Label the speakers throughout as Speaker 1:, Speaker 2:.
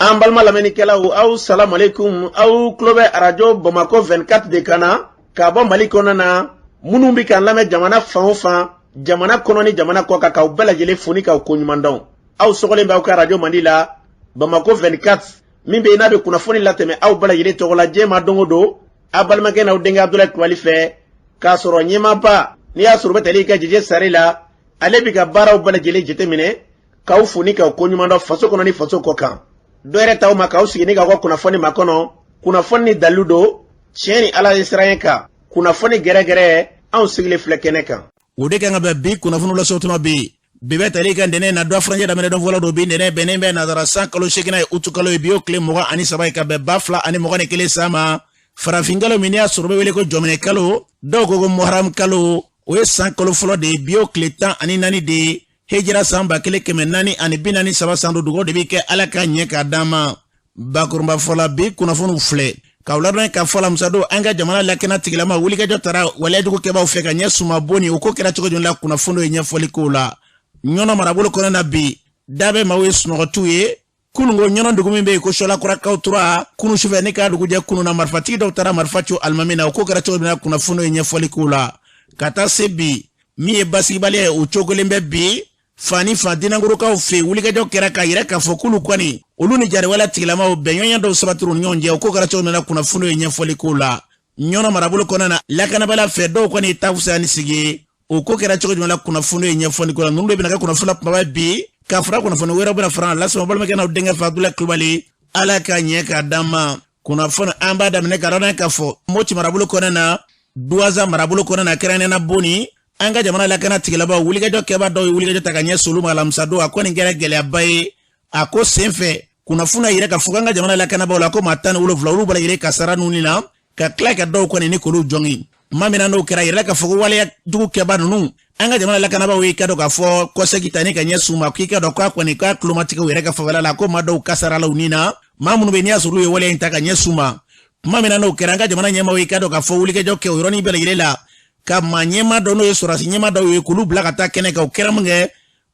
Speaker 1: An balima lamɛnnikɛlaw, aw salamualeykum. Aw tulo bɛ arajo Bamakɔ 24 de kan na ka bɔ Mali kɔnɔna na. Minnu bɛ k'an lamɛn jamana fan o fan, jamana kɔnɔ ni jamana kɔ kan, k'aw bɛɛ lajɛlen fo ni k'aw koɲuman dɔn. Aw sɔgɔlen bɛ aw ka arajo mandi la, Bamakɔ 24, min bɛ yen n'a bɛ kunnafoni latɛmɛ aw bɛɛ lajɛlen tɔgɔ la diɲɛ ma don o don, aw balimakɛ n'aw denkɛ Abudulayi Kulubali fɛ, k'a sɔrɔ ɲɛmaaba n'i y'a sɔrɔ u bɛ tali kɛ Jeje Sare la, ale bɛ ka baaraw bɛɛ lajɛlen jateminɛ, k'aw fo ni k'aw koɲuman dɔn faso kɔnɔ ni faso kɔ kan. Dɔ yɛrɛ t'aw ma k'aw sigi ni k'aw ka kunnafoni makɔnɔ, kunnafoni ni dalilu don, tiɲɛ ni Ala ye siran kan, kunnafoni gɛrɛgɛrɛ, anw sigilen filɛ kɛnɛ kan.
Speaker 2: O de kan ka bɛn bi kunnafoni lase tuma bi. Bi bɛ tali kɛ ntɛnɛn na, dɔ furancɛ daminɛ don fɔlɔ don. Bi ntɛnɛn bɛnnen bɛ nazara san kalo seeginnan ye, utu kalo ye. Bi y'o tile 23 ye ka bɛn 2021 san ma. Farafin kalo min n'i y'a sɔrɔ bɛ wele ko jɔminɛ kalo, dɔw ko ko muharam kalo, o ye san kalo fɔlɔ de ye. Bi y'o tile 14 de ye. Hijira san 1443 san don. Dugawu de bɛ kɛ Ala ka ɲɛ k'a d'an ma. Bakurunba fɔla, bi kunnafoniw filɛ k'aw ladɔn k'a fɔ alamisadon, an ka jamana lakana tigilama wulikajɔ tara waleyajugu kɛbaaw fɛ ka ɲɛ suma boni. O ko kɛra cogo jumɛn la? Kunnafoniw ye ɲɛfɔli k'o la. Ɲɔnɔ marabolo kɔnɔ na bi, da bɛ maaw ye sunɔgɔtiw ye kununko Ɲɔnɔ dugu min bɛ yen ko Sɔlakurakaw tura, kunu sufɛ ni k'a dugujɛ kunu na, marifatigi dɔw taara marifa ci alimami na. O ko kɛra cogo min na, kunnafoniw ye ɲɛfɔli k'o la. Ka taa se bi min ye basigibaliya ye, o cogolen bɛ bi fan ni fan Dinankorokaw fɛ. Wulikajɔ kɛra k'a yira k'a fɔ k'olu kɔni, olu ni jariwale tigilamaw bɛnɲɔgɔnya dɔw sabatira u ni ɲɔgɔn cɛ. O ko kɛra cogo min na, kunnafoniw ye ɲɛfɔli k'o la. Ɲɔnɔ marabolo kɔnɔna na, lakanabaliya fɛ, dɔw kɔni ye taa fisaya ni sigi ye. O ko kɛra cogo jumɛn la? Kunnafoni ye ɲɛfɔli k'o la. Ninnu de bɛna kɛ kunnafoni la kumaba bi, ka fara kunnafoni wɛrɛw bɛna fara lase ma. Balimakɛ n'aw denkɛ fɛ, Abudulayi Kulubali. Ala ka ɲɛ k'a d'an ma. Kunnafoni an b'a daminɛ ka dɔn k'a fɔ Moti marabolo kɔnɔna na, Duwaza marabolo kɔnɔna na, kɛrɛnkɛrɛnnenya Boni, an ka jamana lakana tigilamaw wulikajɔ kɛbaa dɔw ye wulikajɔ ta ka ɲɛsin olu ma alamisadon. A kɔni kɛra gɛlɛyaba ye a ko senfɛ. Kunnafoni y'a yira k'a fɔ k'an ka jamana lakanabaaw la ko maa 17, olu bɛɛ lajɛlen kasara ninnu na, ka tila ka dɔw kɔni ni k'olu jɔngin. Tuma min na n'o kɛra, yɛrɛ k'a fɔ ko waleya jugu kɛba ninnu, an ka jamana lakanabaaw ye ka dɔn k'a fɔ kɔsegi ta ni ka ɲɛsin u ma, k'i ka dɔn k'a kɔni k'a tulomatigɛw yɛrɛ ka fanfɛla la, ko maa dɔw kasara la u ni na, maa minnu bɛ n'i y'a sɔrɔ olu ye waleya in ta ka ɲɛsin u ma. Tuma min na n'o kɛra, an ka jamana ɲɛmaaw ye ka dɔn k'a fɔ wulikajɔ kɛ o yɔrɔnin bɛɛ lajɛlen la, ka maa ɲɛmaa dɔ, n'o ye sɔrɔdasi ɲɛmaa dɔw ye, k'olu bila ka taa kɛnɛ kan. O kɛra mun kɛ,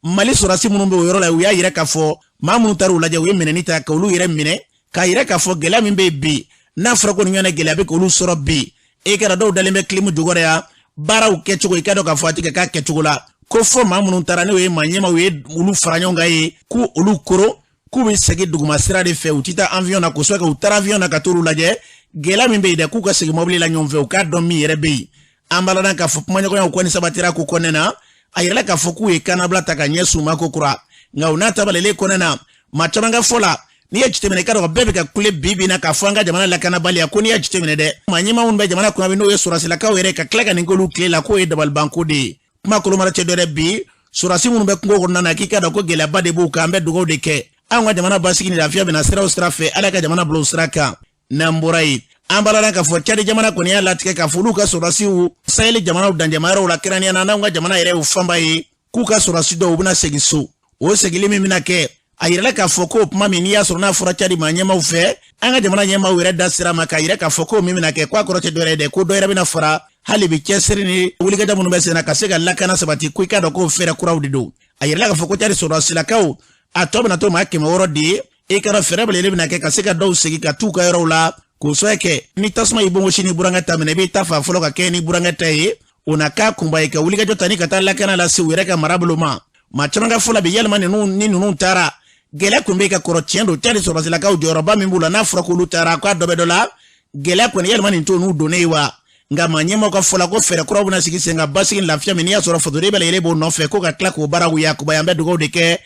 Speaker 2: Mali sɔrɔdasi minnu bɛ o yɔrɔ la, u y'a yira k'a fɔ maa minnu taara u lajɛ, u ye minɛni ta k'olu yɛrɛ minɛ, k'a yira k'a fɔ gɛlɛya min bɛ yen bi, n'a fɔra ko nin ɲɔgɔnna gɛlɛya bɛ k'olu sɔrɔ bi, e kɛra dɔw dalen bɛ kilimu jukɔrɔ yan, baaraw kɛcogo, i ka dɔn k'a fɔ a tɛ ka k'a kɛcogo la, ko fɔ maa minnu taara, n'o ye maa ɲɛmaaw ye, olu fara ɲɔgɔn kan ye k'u olu koro, k'u bɛ segin duguma sira de fɛ, u tɛ taa avion na kosɛbɛ. K'u taara avion na ka t'olu lajɛ, gɛlɛya min bɛ yen dɛ, k'u ka segin mɔbili la ɲɔgɔn fɛ, u k'a dɔn min yɛrɛ bɛ yen. An b'a ladɔn k'a fɔ kumaɲɔgɔnyaw kɔni sabatira ko kɔnɛ na. A yirala k'a fɔ k'u ye kannabila ta ka ɲɛsin u ma ko kura. Nka o n'a tabalelen kɔnɛ na, maa caman ka fɔ la, n'i ye jateminɛ, i ka dɔn bɛɛ bɛ ka kule bi bi na k'a fɔ an ka jamana lakanabaliya ko n'i ye jateminɛ dɛ, maa ɲɛmaa minnu bɛ jamana kunna bi, n'o ye sɔrɔdasilakaw yɛrɛ, ka tila ka nin k'olu tile la, k'o ye dabalibanko de ye. Kuma kolomara cɛ dɔ dɛ, bi sɔrɔdasi minnu bɛ kungo kɔnɔna na, k'i ka dɔn ko gɛlɛyaba de b'u kan. An bɛ dugawu de kɛ, anw ka jamana basigi ni lafiya bɛna sira o sira fɛ, Ala ka jamana bila o sira kan. N'an bɔra yen, an b'a ladɔn k'a fɔ Cadi jamana kɔni y'a latigɛ k'a fɔ olu ka sɔrɔdasiw Saheli jamanaw danjɛmayɔrɔw la, kɛrɛnkɛrɛnnenya na n'anw ka jamana yɛrɛ y'o fanba ye, k'u ka sɔrɔdasi dɔw bɛna segin so. O segili min bɛna kɛ, a yirala k'a fɔ k'o kuma min n'i y'a sɔrɔ n'a fɔra Cadi maa ɲɛmaaw fɛ, an ka jamana ɲɛmaaw yɛrɛ da sira ma k'a yira k'a fɔ k'o min bɛna kɛ, k'a kɔrɔ tɛ dɔwɛrɛ ye dɛ, ko dɔ yɛrɛ bɛna fara hali bi cɛsiri ni wulikajɔ minnu bɛ sen na ka se ka lakana sabati, ko i k'a dɔn k'o fɛɛrɛ kuraw de don. A yirala k'a fɔ ko Cadi sɔrɔdasilakaw a tɔ bɛna to maa 600 de ye. I ka dɔn fɛɛrɛ belebele bɛna kɛ ka se ka dɔw segin ka t'u ka yɔrɔw la, k'o sababu kɛ ni tasuma y'i bongosi ni burankɛ ta minɛ, i b'i ta fa fɔlɔ ka kɛ ni burankɛ ta ye. O na k'a kunba ye ka wulikajɔ ta ni ka taa lakana lase u yɛrɛ ka marabolo ma. Maa caman ka fɔ la bi, yalima ninnu ni ninnu taara, gɛlɛya kun bɛ ka kɔrɔ. Tiɲɛ don, Cadi sɔrɔdasilakaw jɔyɔrɔba min b'u la, n'a fɔra k'olu taara, k'a dɔ bɛ dɔ la, gɛlɛya kɔni, yalima nin t'o n'u donnen ye wa? Nka maa ɲɛmaaw ka fɔ la ko fɛɛrɛ kuraw bɛna sigi sen kan, basigi ni lafiya min n'i y'a sɔrɔ fasoden bɛɛ lajɛlen b'o nɔfɛ, ko ka tila k'o baaraw yakubaya. An bɛ dugawu de kɛ,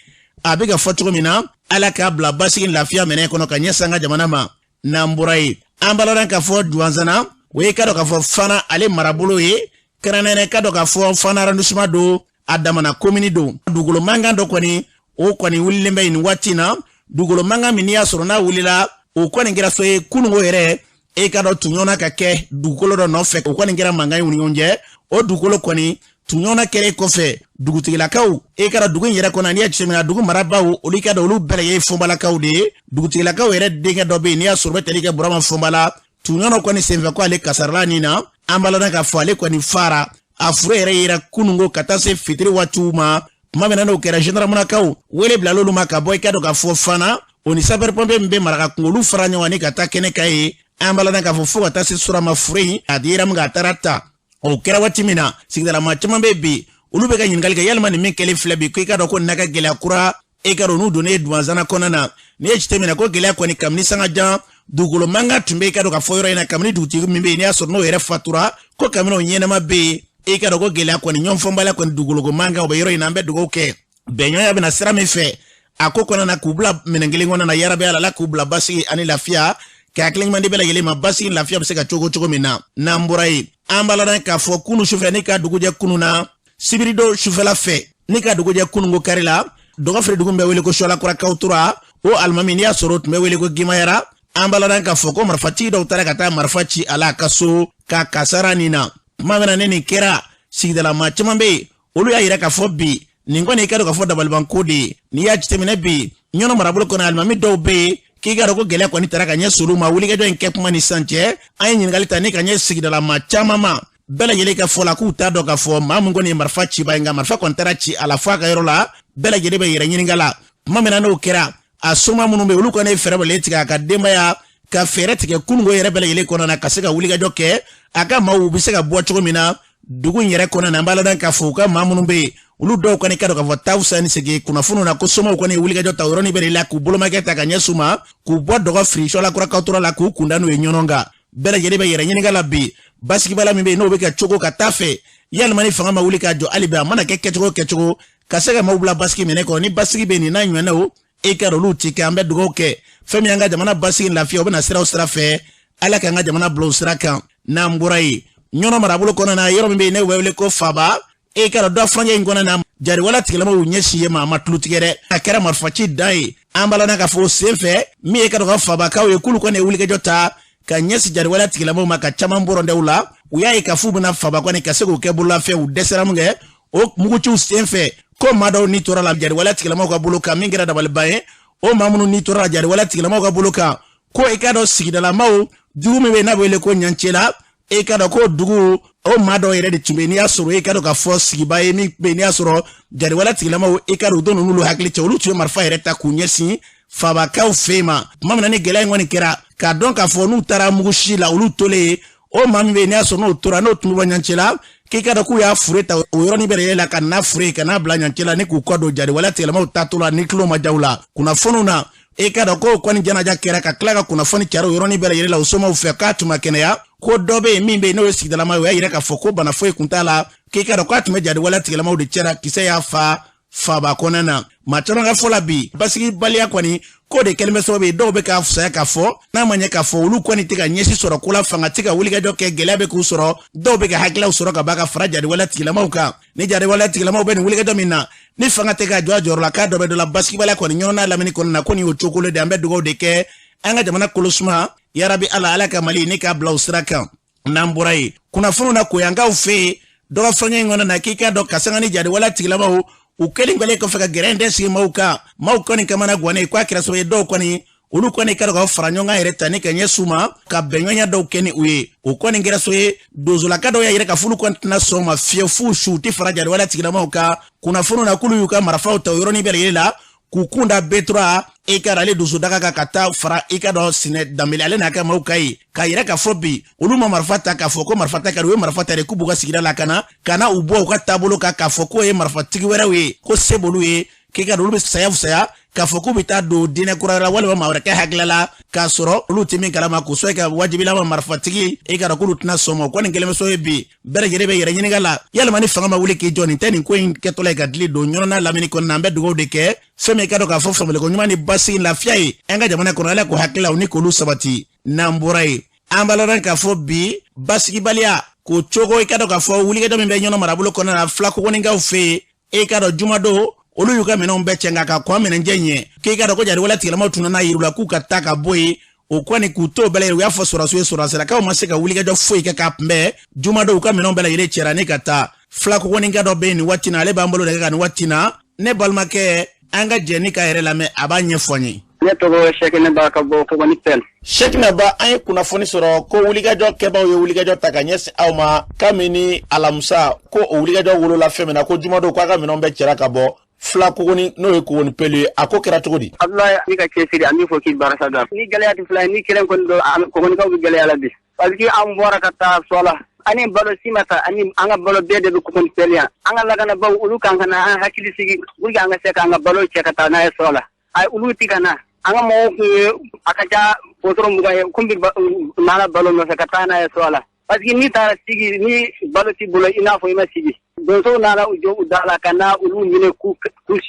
Speaker 2: a bɛ ka fɔ cogo min na, Ala k'a bila basigi ni lafiya minɛn kɔnɔ ka ɲɛsin an ka jamana ma. N'an bɔra yen, an b'a ladɔn k'a fɔ Duwanzana, o ye ka dɔn k'a fɔ Fana ale marabolo ye, kɛrɛnkɛrɛnnenya ka dɔn k'a fɔ Fana arrondissement don, a damana komini don. Dugukolo mankan dɔ kɔni, o kɔni wulilen bɛ nin waati na. Dugukolo mankan min n'i y'a sɔrɔ n'a wulila, o kɔni kɛra so ye kununko yɛrɛ, e ka dɔn tuɲɔgɔnna ka kɛ dugukolo dɔ nɔfɛ, o kɔni kɛra mankan ye u ni ɲɔgɔn cɛ. O dugukolo kɔni tuɲɔgɔnna kɛlen kɔfɛ, dugutigilakaw, e ka dɔn dugu in yɛrɛ kɔnɔ, n'i y'a jateminɛ dugu marabaaw, olu ka dɔn olu bɛɛ ye Fɔnbalakaw de ye. Dugutigilakaw yɛrɛ denkɛ dɔ bɛ yen n'i y'a sɔrɔ bɛ tali kɛ Burama Fɔnbala, tuɲɔgɔnna kɔni senfɛ ko ale kasarala nin na. An b'a ladɔn k'a fɔ ale kɔni fara, a furu yɛrɛ yera kununko ka taa se fitiri waatiw ma. Tuma min na n'o kɛra, gendarmenakaw wele bilal'olu ma ka bɔ i ka dɔn k'a fɔ Fana, O ni sapeur pompier min bɛ maraka kun, olu fara ɲɔgɔn ni ka taa kɛnɛ kan yen. An b'a la k'a fɔ fo ka taa se sura ma, fure in a dira min a taara ta. O kɛra waati min na, sigidala maa caman bɛ bi, olu bɛ ka ɲininkali kɛ yalima nin min kɛlen filɛ bi, ko i k'a dɔn ko nin n'a ka gɛlɛya kura, e k'a dɔn n'u donnen dumanzana kɔnɔna na. N'i ye jateminɛ ko gɛlɛya kɔni, kabini sanga jan dugukolo mankan tun bɛ, i k'a dɔn ka fɔ yɔrɔ in na, kabini dugutigi min bɛ yen n'i y'a sɔrɔ n'o yɛrɛ fatura, ko kabini o ɲɛnama bɛ yen, e k'a dɔn ko gɛlɛya kɔni, ɲɔgɔnfɔnbaliya kɔni, dugukoloko mankan o bɛ yɔrɔ in na. An bɛ dugawu kɛ bɛnɲɔgɔnya bɛna sira min fɛ a ko kɔnɔna na, k'u bila minɛn kelen kɔnɔna na, yarabi Ala la k'u bila basigi ani lafiya, ka hakili ɲuman di bɛɛ lajɛlen ma, basigi lafiya bɛ se ka cogo cogo min na. N'an bɔra yen, an b'a la k'a fɔ kunu sufɛ ni ka dugujɛ kunu na, sibiridon sufɛla fɛ ni ka dugujɛ kununko kari la, dɔgɔfiri dugu bɛ wele ko Sɔlakura Kawutura, o alimami n'i y'a sɔrɔ o tun bɛ wele ko Gimayara. An b'a la k'a fɔ ko marifatigi dɔw taara ka taa marifa ci a la a ka so ka kasara nin na. Tuma min na ne nin kɛra, sigidala maa caman bɛ yen, olu y'a yira k'a fɔ bi nin kɔni, i k'a dɔn k'a fɔ dabalibanko de ye. N'i y'a jateminɛ bi, Ɲɔnɔ marabolo kɔnɔ, alimami dɔw bɛ yen k'i k'a dɔn ko gɛlɛya kɔni taara ka ɲɛsin olu ma wulikajɔ in kɛ kuma ni sisan cɛ. An ye ɲininkali ta ni ka ɲɛ sigidala maa caman ma, bɛɛ lajɛlen ka fɔ la k'u t'a dɔn k'a fɔ maa min kɔni ye marifa ciba ye, nka marifa kɔni taara ci a la fo a ka yɔrɔ la. Bɛɛ lajɛlen bɛ yɛrɛ ɲininka la. Tuma min na n'o kɛra, a soma minnu bɛ olu kɔni ye fɛɛrɛ bɛɛ tigɛ a ka denbaya ka fɛɛrɛ tigɛ kununko yɛrɛ bɛɛ lajɛlen kɔnɔna na, ka se ka wulikajɔ kɛ a ka maaw bɛ se ka bɔ cogo min na dugu in yɛrɛ kɔnɔna na. An b'a ladɔn k'a fɔ u ka maa minnu bɛ yen, olu dɔw kɔni ka dɔn k'a fɔ taa fisa ni segin kunnafoniw na ko somaw kɔni ye wulikajɔ ta o yɔrɔnin bɛɛ de la, k'u bolomakɛ ta ka ɲɛsin u ma, k'u bɔ dɔgɔ firi Sɔlakura Kawutura la, k'u kunda n'u ye ɲɔnɔ kan. Bɛɛ lajɛlen bɛ yɛrɛ ɲininka la bi, basigibala min bɛ yen n'o bɛ ka cogo ka taa fɛ, yalima ni fanga ma wuli k'a jɔ hali bi, a mana kɛ kɛcogo o kɛcogo ka se ka maaw bila basigi minɛ kɔnɔ, ni basigi bɛ nin n'a ɲɔgɔnnaw, e ka olu ti kɛ. An bɛ dugawu kɛ fɛn min y'an ka jamana basigi lafiya, o bɛna siraw sira fɛ, Ala k'an ka jamana bila o sira kan. N'an bɔra yen, Ɲɔnɔ marabolo kɔnɔna na, yɔrɔ min bɛ yen ne bɛ wele ko Faba, e ka dɔn dɔ furancɛ in kɔnɔna na, jariwala tigilamaw y'u ɲɛsin yen ma, a ma tulo tigɛ dɛ, a kɛra marifaci dan ye. An b'a la k'a fɔ o sen fɛ, min ye ka dɔn ka Fabakaw ye, k'olu kɔni ye wulikajɔ ta ka ɲɛsin jariwala tigilamaw ma, ka caman bɔrɔndɛw la. U y'a ye k'a f'u bɛna Faba kɔni ka se k'o kɛ bololafɛn, u dɛsɛra mun kɛ o muguciw sen fɛ, ko maa dɔw ni tora la jariwala tigilamaw ka bolo kan. Min kɛra dabaliban ye, o maa minnu ni tora la jariwala tigilamaw ka bolo kan, ko i k'a dɔn sigidalamaw dugu min bɛ yen n'a bɛ wele ko Ɲancela, e k'a dɔn ko dugu o maa dɔw yɛrɛ de tun bɛ yen n'i y'a sɔrɔ e k'a dɔn k'a fɔ sigiba ye min bɛ yen n'i y'a sɔrɔ jariwala tigilamaw, e k'a dɔn u donn'u n'olu hakili cɛ, olu tun ye marifa yɛrɛ ta k'u ɲɛsin Fabakaw fɛ yen ma. Tuma min na ni gɛlɛya in kɔni kɛra, k'a dɔn k'a fɔ n'u taara mugu si la, olu tolen ye, o maa min bɛ yen n'i y'a sɔrɔ n'o tora, n'o tun bɛ bɔ Ɲancela, k'i k'a dɔn k'u y'a fure ta o yɔrɔnin bɛɛ de la ka n'a fure ka n'a bila Ɲancela ni k'u kɔ don jariwala tigilamaw taatɔ la ni tulo ma jaw la kunnafoniw na. E k'a dɔn k'o kɔni janaja kɛra ka tila ka kunnafoni cari o yɔrɔnin bɛɛ lajɛlen la o somaw fɛ k'a tun ma kɛnɛya, ko dɔ bɛ yen min bɛ yen n'o ye sigidalama ye, o y'a yira k'a fɔ ko bana foyi kun t'a la, k'i k'a dɔn k'a tun bɛ jariwala tigilamaw de cɛra, kisɛ y'a fa Faba kɔnɔna na. Maa caman ka fɔ la bi, basigibaliya kɔni k'o de kɛlen bɛ sababu ye dɔw bɛ k'a fisaya k'a fɔ n'a ma ɲɛ k'a fɔ olu kɔni tɛ ka ɲɛsi sɔrɔ ko la, fanga tɛ ka wulikajɔ kɛ, gɛlɛya bɛ k'u sɔrɔ, dɔw bɛ ka hakililaw sɔrɔ ka ban ka fara jariwala tigilamaw kan. Ni jariwala tigilamaw bɛ nin wulikajɔ min na, ni fanga tɛ ka jɔ a jɔyɔrɔ la, k'a dɔ bɛ dɔ la basigibaliya kɔni Ɲɔnɔ n'a lamini kɔnɔna na, ko nin y'o cokolo de. An bɛ dugawu de kɛ an ka jamana kolosuma, yarabi Ala, Ala ka Mali ne k'a bila o sira kan. N'an bɔra yen, kunnafoniw na Koyankaw fɛ yen dɔgɔ furancɛ in kɔnɔ na, k'i k'a dɔn ka sanga ni jariwala tigilamaw u kɛlen kɛlen kɔfɛ ka gɛrɛn tɛ sigi maaw kan, maaw kɔni kamana gannen, k'a kɛra sababu ye dɔw kɔni olu kɔni ka ka fara ɲɔgɔn kan yɛrɛ ta ni ka ɲɛsin u ma, ka bɛnɲɔgɔnya dɔw kɛ ni u ye. O kɔni kɛra sababu ye donsolaka dɔw y'a yira k'a fɔ olu kɔni tɛna sɔn ma fiyewu, f'u su tɛ fara jariwala tigilamaw kan. Kunnafoniw na k'olu y'u ka marifaw ta o yɔrɔnin bɛɛ lajɛlen la k'u kun da B3, e ka ale donso daga kan ka taa fara i ka dɔn Sinɛ Danbele ale n'a ka maaw ka ye, k'a yira k'a fɔ bi olu ma marifa ta k'a fɔ ko marifa ta kɛra, u ye marifa ta de k'u b'u ka sigida lakana, ka na u bɔ u ka taabolo kan k'a fɔ k'o ye marifatigi wɛrɛw ye, ko se b'olu ye, k'i ka dɔn olu bɛ saya fisaya k'a fɔ k'u bɛ taa don diinɛ kura la walima maa wɛrɛ kɛ hakilila la k'a sɔrɔ olu tɛ min kalama, k'u sɔn ka wajibilama marifatigi, e ka dɔn k'olu tɛna sɔn ma. O kɔni kɛlen bɛ so ye bi, bɛɛ lajɛlen bɛ yɛrɛ ɲininka la yalima ni fanga ma wuli k'i jɔ, nin tɛ nin ko in kɛtɔla ye ka dili don Ɲɔnɔ n'a lamini kɔnɔna. An bɛ dugawu de kɛ fɛn min ka dɔn k'a fɔ faamuyaliko ɲuman ni basigi lafiya ye an ka jamana kɔnɔ, Ala k'o hakililaw ni k'olu sabati. N'an bɔra yen, an b'a lɔn k'a fɔ bi basigibaliya k'o cogo, i ka dɔn k'a fɔ wulikajɔ min bɛ Ɲɔnɔ marabolo kɔnɔna na, Filakɔgɔninkaw fɛ yen, e k'a dɔn jumadon olu y'u ka minɛnw bɛɛ cɛ nka ka kɔn minɛnjɛ ɲɛ, k'e k'a dɔn ko jariwala tigilamaw tun nana yir'u la k'u ka taa ka bɔ yen. O kɔni k'u to bɛɛ lajɛlen, u y'a fɔ sɔrɔdasiw ye, sɔrɔdasilakaw ma se ka wulikajɔ foyi kɛ k'a kunbɛn. Jumadon u ka minɛnw bɛɛ lajɛlen cɛra ni ka taa. Filakɔgɔninka dɔ bɛ yen nin waati na, ale b'an bolo nɛgɛ kan nin waati na. Ne balimakɛ, an ka jɛ ni ka yɛrɛ lamɛn, a b'a ɲɛfɔ an ye.
Speaker 3: Ne tɔgɔ Sɛkinɛ Ba ka bɔ Kɔgɔni Pɛl.
Speaker 1: Sɛkinɛ Ba, an ye kunnafoni sɔrɔ ko wulikajɔ kɛbaaw ye wulikajɔ ta ka ɲɛsin aw ma kabini alamisa, ko o wulikajɔ wolola fɛn min na, ko jumadon ko a ka minɛnw bɛɛ cɛra ka bɔ. Fila Kogoni, n'o ye Kogoni Pelu ye, a ko kɛra cogo di?
Speaker 3: Abdoulaye, i ka cɛsiri, an b'i fo k'i barika da. Ni gɛlɛya tɛ fila ye, ni kelen kɔni don, Kogonikaw bɛ gɛlɛya la bi, parce que an bɔra ka taa sɔ la ani balo si ma ta, ani an ka balo bɛɛ de bɛ Kogoni Pelu yan. An ka lakanabaw, olu kan ka na an hakili sigi pour que an ka se k'an ka balo cɛ ka taa n'a ye sɔ la. Ayi, olu ti ka na. An ka mɔgɔw kun ye a ka ca wotoro 20 ye kun bɛ nana balo nɔfɛ ka taa n'a ye sɔ la, parce que n'i taara sigi ni balo t'i bolo, i n'a fɔ i ma sigi. Donsow nana u jɔ u da la ka na olu minɛ k'u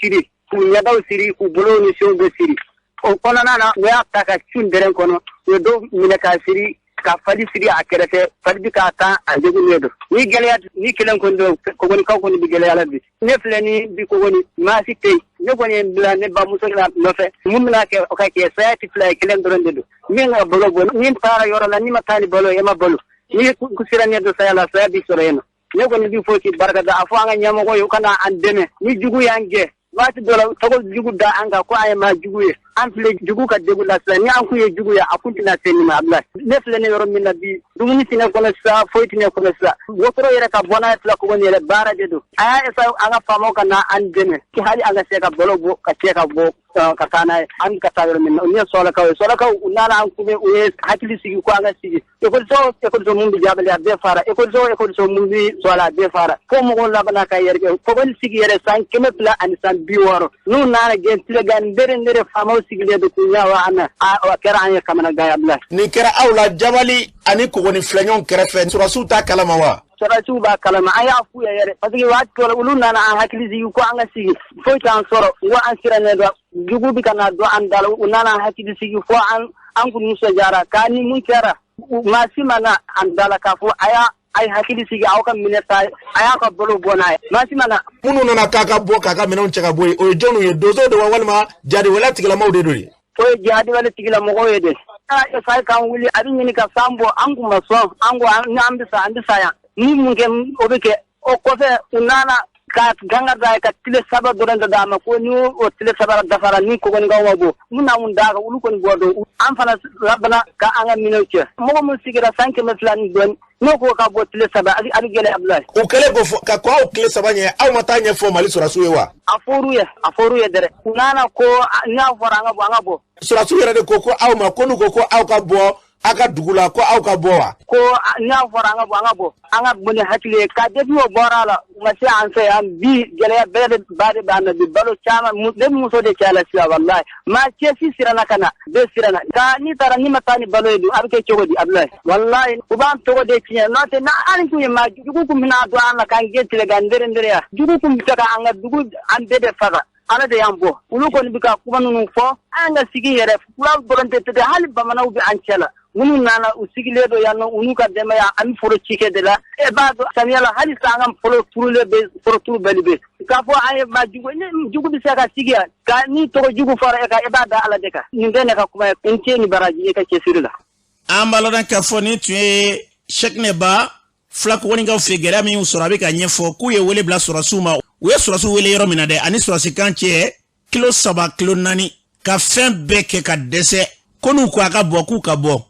Speaker 3: siri, k'u ɲɛdaw siri, k'u bolow ni senw bɛɛ siri. O kɔnɔna na, u y'a ta ka cun dɛrɛn kɔnɔ. U ye dɔw minɛ k'a siri, ka fali siri a kɛrɛfɛ, fali bi k'a tan, a degunnen don. Ni gɛlɛya ni kelen kɔni don, Kogonikaw kɔni bi gɛlɛya la bi. Ne filɛ ni bi Kogoni, maa si tɛ yen. Ne kɔni ye n bila ne bamuso la nɔfɛ. Mun bɛna kɛ, o ka kɛ. Saya tɛ fila ye, kelen dɔrɔn de don. Min ka balo bɔ, ni taara yɔrɔ la, n'i ma taa ni balo ye, e ma balo. N'i sira ɲɛ don saya la, saya b'i sɔrɔ yen nɔ. Ne kɔni b'i fo k'i barika da. A fɔ an ka ɲɛmɔgɔ ye, u ka na an dɛmɛ ni jugu y'an gɛn. Waati dɔ la, tɔgɔ jugu da an kan ko an ye maa jugu ye. An filɛ jugu ka degun la sisan. Ni an kun ye jugu ye, a kun tɛna se nin ma. Abila, ne filɛ ne yɔrɔ min na bi, dumuni tɛ ne kɔnɔ sisan, foyi tɛ ne kɔnɔ sisan. Wotoro yɛrɛ ka bɔ n'a ye fila Kogoni yɛrɛ, baara de don. A y'a essayer an ka faamaw ka na an dɛmɛ, hali an ka se ka balo bɔ ka cɛ ka bɔ ka taa n'a ye, an ka taa yɔrɔ min na. Ni ye sɔlakaw ye, sɔlakaw u nana an kunbɛn, u ye hakili sigi ko an ka sigi. Ekɔliso, ekɔliso mun bɛ Jabali, a bɛɛ fara. Ekɔliso, ekɔliso mun bɛ Sɔla, a bɛɛ fara, fo mɔgɔw labanna ka yɛrɛkɛ. Kogoni sigi yɛrɛ san 260, n'u nana gɛn tilegan ndere ndere, faamaw sigilen don k'u ɲɛ wa an na. A kɛra an ye kamanagan ye, Abulayi.
Speaker 1: Nin kɛra aw la Jabali ani Kogoni filɛ ɲɔgɔn kɛrɛfɛ, sɔrɔdasiw t'a kalama wa?
Speaker 3: Sɔrɔdasiw b'a kalama, an y'a f'u ye yɛrɛ, parce que waati dɔ la, olu nana an hakili sigi ko an ka sigi, foyi t'an sɔrɔ. N ko an sirannen don, jugu bɛ ka na don an da la. U nana an hakili sigi fo an kun nisɔndiyara k'a ni mun kɛra. Maa si ma na an da la k'a fɔ a y'a a ye hakili sigi, aw ka minɛ ta, a y'a ka balo bɔ n'a ye. Maa si ma na.
Speaker 1: Minnu nana k'a ka bɔ k'a ka minɛnw cɛ ka bɔ yen, o ye jɔnniw ye? Donsow de wa, walima jadiwale tigilamɔgɔw de don ye?
Speaker 3: O ye jihadiwale tigilamɔgɔw ye de. Fa k'an wuli, a bɛ ɲini ka san bɔ, an kun ma sɔn. An ko an bɛ sa, an bɛ sa yan, ni mun kɛ, o bɛ kɛ. O kɔfɛ, u nana ka ganga da ye ka tile 3 dɔrɔn de d'a ma, ko ni o tile 3 dafara, ni Kogonikaw ma bɔ, mun na mun d'a kan, olu kɔni bɔ don. An fana labana ka an ka minɛnw cɛ. Mɔgɔ min sigira san 200 ni dɔɔni, n'o ko ka bɔ tile 3, a bɛ gɛlɛya, Abulayi.
Speaker 1: U kɛlen ko fɔ ka kɔn aw tile 3 ɲɛ, aw ma taa ɲɛfɔ Mali sɔrɔdasiw ye wa?
Speaker 3: A fɔr'u ye, a fɔr'u ye dɛrɛ. U nana ko n'a fɔra an ka bɔ, an ka bɔ.
Speaker 1: Sɔrɔdasiw yɛrɛ de ko ko aw ma ko n'u ko ko aw ka bɔ aw ka dugu la, ko aw ka bɔ wa?
Speaker 3: Ko n'a fɔra an ka bɔ, an ka bɔ, an ka bɔ ni hakili ye. Ka depuis o bɔra a la, u ma se an fɛ yan. Bi gɛlɛya bɛɛ de ba de b'an na bi. Balo caman, ne muso de caya la sisan, walahi. Maa cɛ si siranna ka na, bɛɛ siranna nka n'i taara, n'i ma taa ni balo ye dun, a bɛ kɛ cogo di, Abulayi? Walahi, u b'an tɔgɔ de tiɲɛ. N'o tɛ, n'an tun ye maa jugu kun bɛna don an na k'an gɛn tilegan ndere ndere ya, jugu kun bɛ se ka an ka dugu an bɛɛ de faga. Ala de y'an bɔ. Olu kɔni bɛ ka kuma ninnu fɔ. An ka sigi yɛrɛ, fulaw dɔrɔn tɛ, hali bamananw bɛ an cɛ la. Minnu nana, u sigilen don yan nɔ, u n'u ka denbaya. An bɛ foro cikɛ de la. E b'a dɔn, samiya la, hali sisan an ka foro turulen bɛ, foro turubali bɛ. K'a fɔ an ye maa jugu, ni jugu bɛ se ka sigi yan ka ni tɔgɔ jugu fɔra e kan, e b'a da Ala de kan. Nin bɛɛ ne ka kuma ye. N ce ni baraji, e ka cɛsiri la.
Speaker 2: An b'a lɔn k'a fɔ nin tun ye Sɛkinɛba Fila Kogonikaw fɛ. Gɛlɛya min y'u sɔrɔ, a bɛ ka ɲɛfɔ k'u ye wele bila sɔrɔdasiw ma. U ye sɔrɔdasiw wele yɔrɔ min na dɛ, ani sɔrɔdasikan cɛ kilo 3, kilo 4, ka fɛn bɛɛ kɛ ka dɛsɛ, ko n'u ko a ka bɔ, k'u ka bɔ.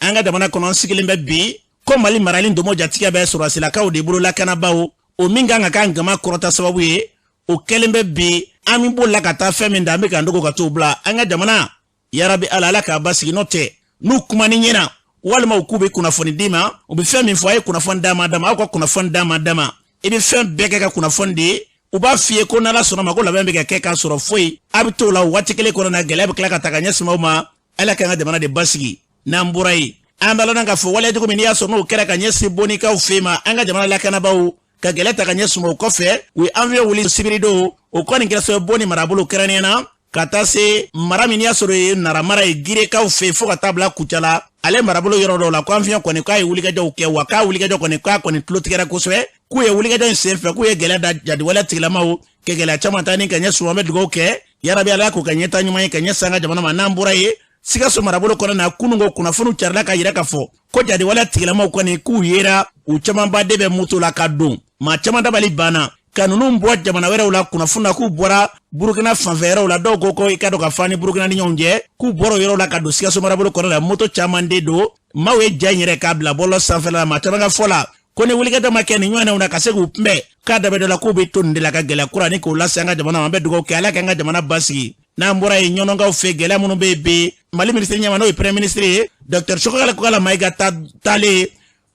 Speaker 2: An ka jamana kɔnɔ, an sigilen bɛ bi ko Mali marali domo jatigɛ bɛ sɔrɔdasilakaw de bolo, lakanabaaw. O min kan ka k'an gama kɔrɔta sababu ye, o kɛlen bɛ bi an bɛ bolila ka taa fɛn min da, an bɛ k'an dogo ka t'o bila. An ka jamana, yarabi Ala, Ala k'a basigi. N'o tɛ, n'u kumani ɲɛna, walima u k'u bɛ kunnafoni d'i ma, u bɛ fɛn min fɔ, a ye kunnafoni d'a ma, d'a ma, aw ka kunnafoni d'a ma, d'a ma, i bɛ fɛn bɛɛ kɛ ka kunnafoni di, u b'a f'i ye ko n'Ala sɔnna ma ko labɛn bɛ ka kɛ, k'a sɔrɔ foyi. A bɛ t'o la waati kelen kɔnɔ na, gɛlɛya bɛ tila ka ta ka ɲɛsin aw ma. Ala k'an ka jamana de basigi. N'an bɔra yen, an b'a lɔn k'a fɔ waleya jugu min n'i y'a sɔrɔ n'o kɛra ka ɲɛsin bonikaw fɛ ma, an ka jamana lakanabaaw ka gɛlɛya ta ka ɲɛsin o kɔfɛ, u ye avion wuli sibiridon. O kɔni kɛra sababu Boni marabolo, kɛrɛnkɛrɛnnenya na ka taa se mara min y'a sɔrɔ ye Nara mara ye, Girekaw fɛ, fo ka taa bila Kucala ale marabolo yɔrɔ dɔw la, ko avion kɔni k'a ye wulikajɔw kɛ. Wa k'a wulikajɔ kɔni, k'a kɔni tulo tigɛra kosɛbɛ, k'u ye wulikajɔ in senfɛ, k'u ye gɛlɛya da jadiwale tigilamaw kɛ, gɛlɛya caman ta ni ka ɲɛsin. An bɛ dugawu kɛ, yarabi Ala k'o ka ɲɛta ɲuman ye ka ɲɛsin an ka jamana ma. N'an bɔra yen, Sikaso marabolo kɔnɔ na, kununko kunnafoniw carila ka yira k'a fɔ ko jadiwale tigilamaw kɔni k'u yera, u camanba de bɛ moto la ka don. Maa caman dabali banna ka ninnu bɔ jamana wɛrɛw la. Kunnafoni na, k'u bɔra Burukina fanfɛ yɔrɔw la. Dɔw ko ko i ka dɔn ka fɔ ni Burukina ni ɲɔgɔn cɛ, k'u bɔra o yɔrɔw la ka don Sikaso marabolo kɔnɔ la. Moto caman de don. Maaw ye ja in yɛrɛ k'a bila bɔlɔlɔ sanfɛla la. Maa caman ka fɔ la, Ko ni wulikajɔ ma kɛ nin ɲɔgɔnnaw na ka se k'u kunbɛn, k'a da bɛ dɔ la k'u bɛ to nin de la ka gɛlɛya kura ni k'o lase an ka jamana ma. An bɛ dugawu kɛ, Ala k'an ka jamana basigi. N'an bɔra yen, ɲɔnɔnkaw fɛ, gɛlɛya minnu bɛ yen bi, Mali minisiri ɲɛmaa, n'o ye premier ministre ye, Docteur Choguel Kokalla Maïga, taalen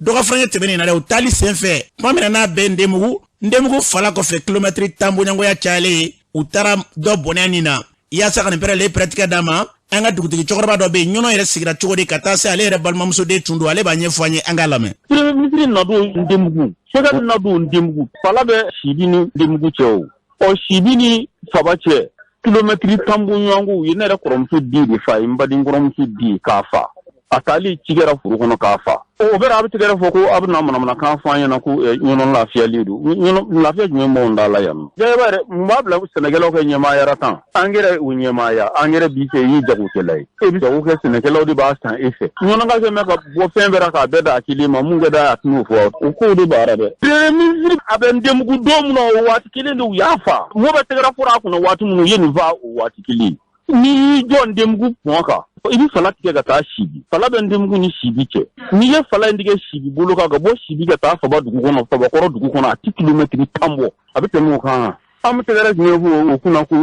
Speaker 2: dɔgɔfurancɛ tɛmɛnen na dɛ, o taali senfɛ, tuma min na n'a bɛ Ndemugu, Ndemugu fala kɔfɛ, kilomɛtiri 10 bɔɲɔgɔnya cayalen ye, u taara dɔ bɔnɛ nin na. Yaasa ka nin pɛrɛlen pɛrɛtigɛ d'a ma, an ka dugutigi cɛkɔrɔba dɔ bɛ yen, ɲɔnɔ yɛrɛ sigira cogo di ka taa se ale yɛrɛ balimamuso den tun don, ale b'a ɲɛfɔ an ye, an k'a lamɛn.
Speaker 4: Premier ministre nadon Ndemugu, Choguel nadon Ndemugu, fala bɛ Sibi ni Ndemugu cɛ o. Ɔ, Sibi ni Faba cɛ, kilomɛtiri 10 bɔɲɔgɔnko. U ye ne yɛrɛ kɔrɔmuso den de fa ye, n baden kɔrɔmuso den k'a fa. A taali ci kɛra foro kɔnɔ k'a fa. O bɛɛ a bɛ tigɛrɛ fɔ ko a bɛna manamanakan fɔ an ɲɛna ko ɲɔnɔ lafiyalen don. Ɲɔnɔ lafiya jumɛn b'anw da la yan nɔ? Jɛgɛba yɛrɛ, mun b'a bila sɛnɛkɛlaw ka ɲɛmaaya tan? Angɛrɛ o ɲɛmaaya, angɛrɛ b'i fɛ, i ye jagokɛla ye, e bɛ jago kɛ, sɛnɛkɛlaw de b'a san e fɛ. Ɲɔnɔ ka kɛ mɛ ka bɔ fɛn bɛɛ ra k'a bɛɛ da a kelen ma, mun kɛ da a tɛn'o fɔ, o kow de b'a ra dɛ. Premier ministre a bɛ Ndemugu don min na, o waati kelen de u y'a fa. Mɔgɔ bɛ tɛgɛrɛ fɔra a kunna waati min, u ye nin fa o waati kelen. N'i y'i jɔ Ndemugu pɔn kan, i bɛ fala tigɛ ka taa Sibi. Fala bɛ Ndemugu ni Sibi cɛ. N'i ye fala in tigɛ Sibi bolo kan ka bɔ Sibi ka taa Faba dugu kɔnɔ, Fabakɔrɔ dugu kɔnɔ, a ti kilomɛtiri 10 bɔ, a bɛ tɛmɛ o kan. An bɛ tɛgɛrɛ jumɛn fɔ o kunna ko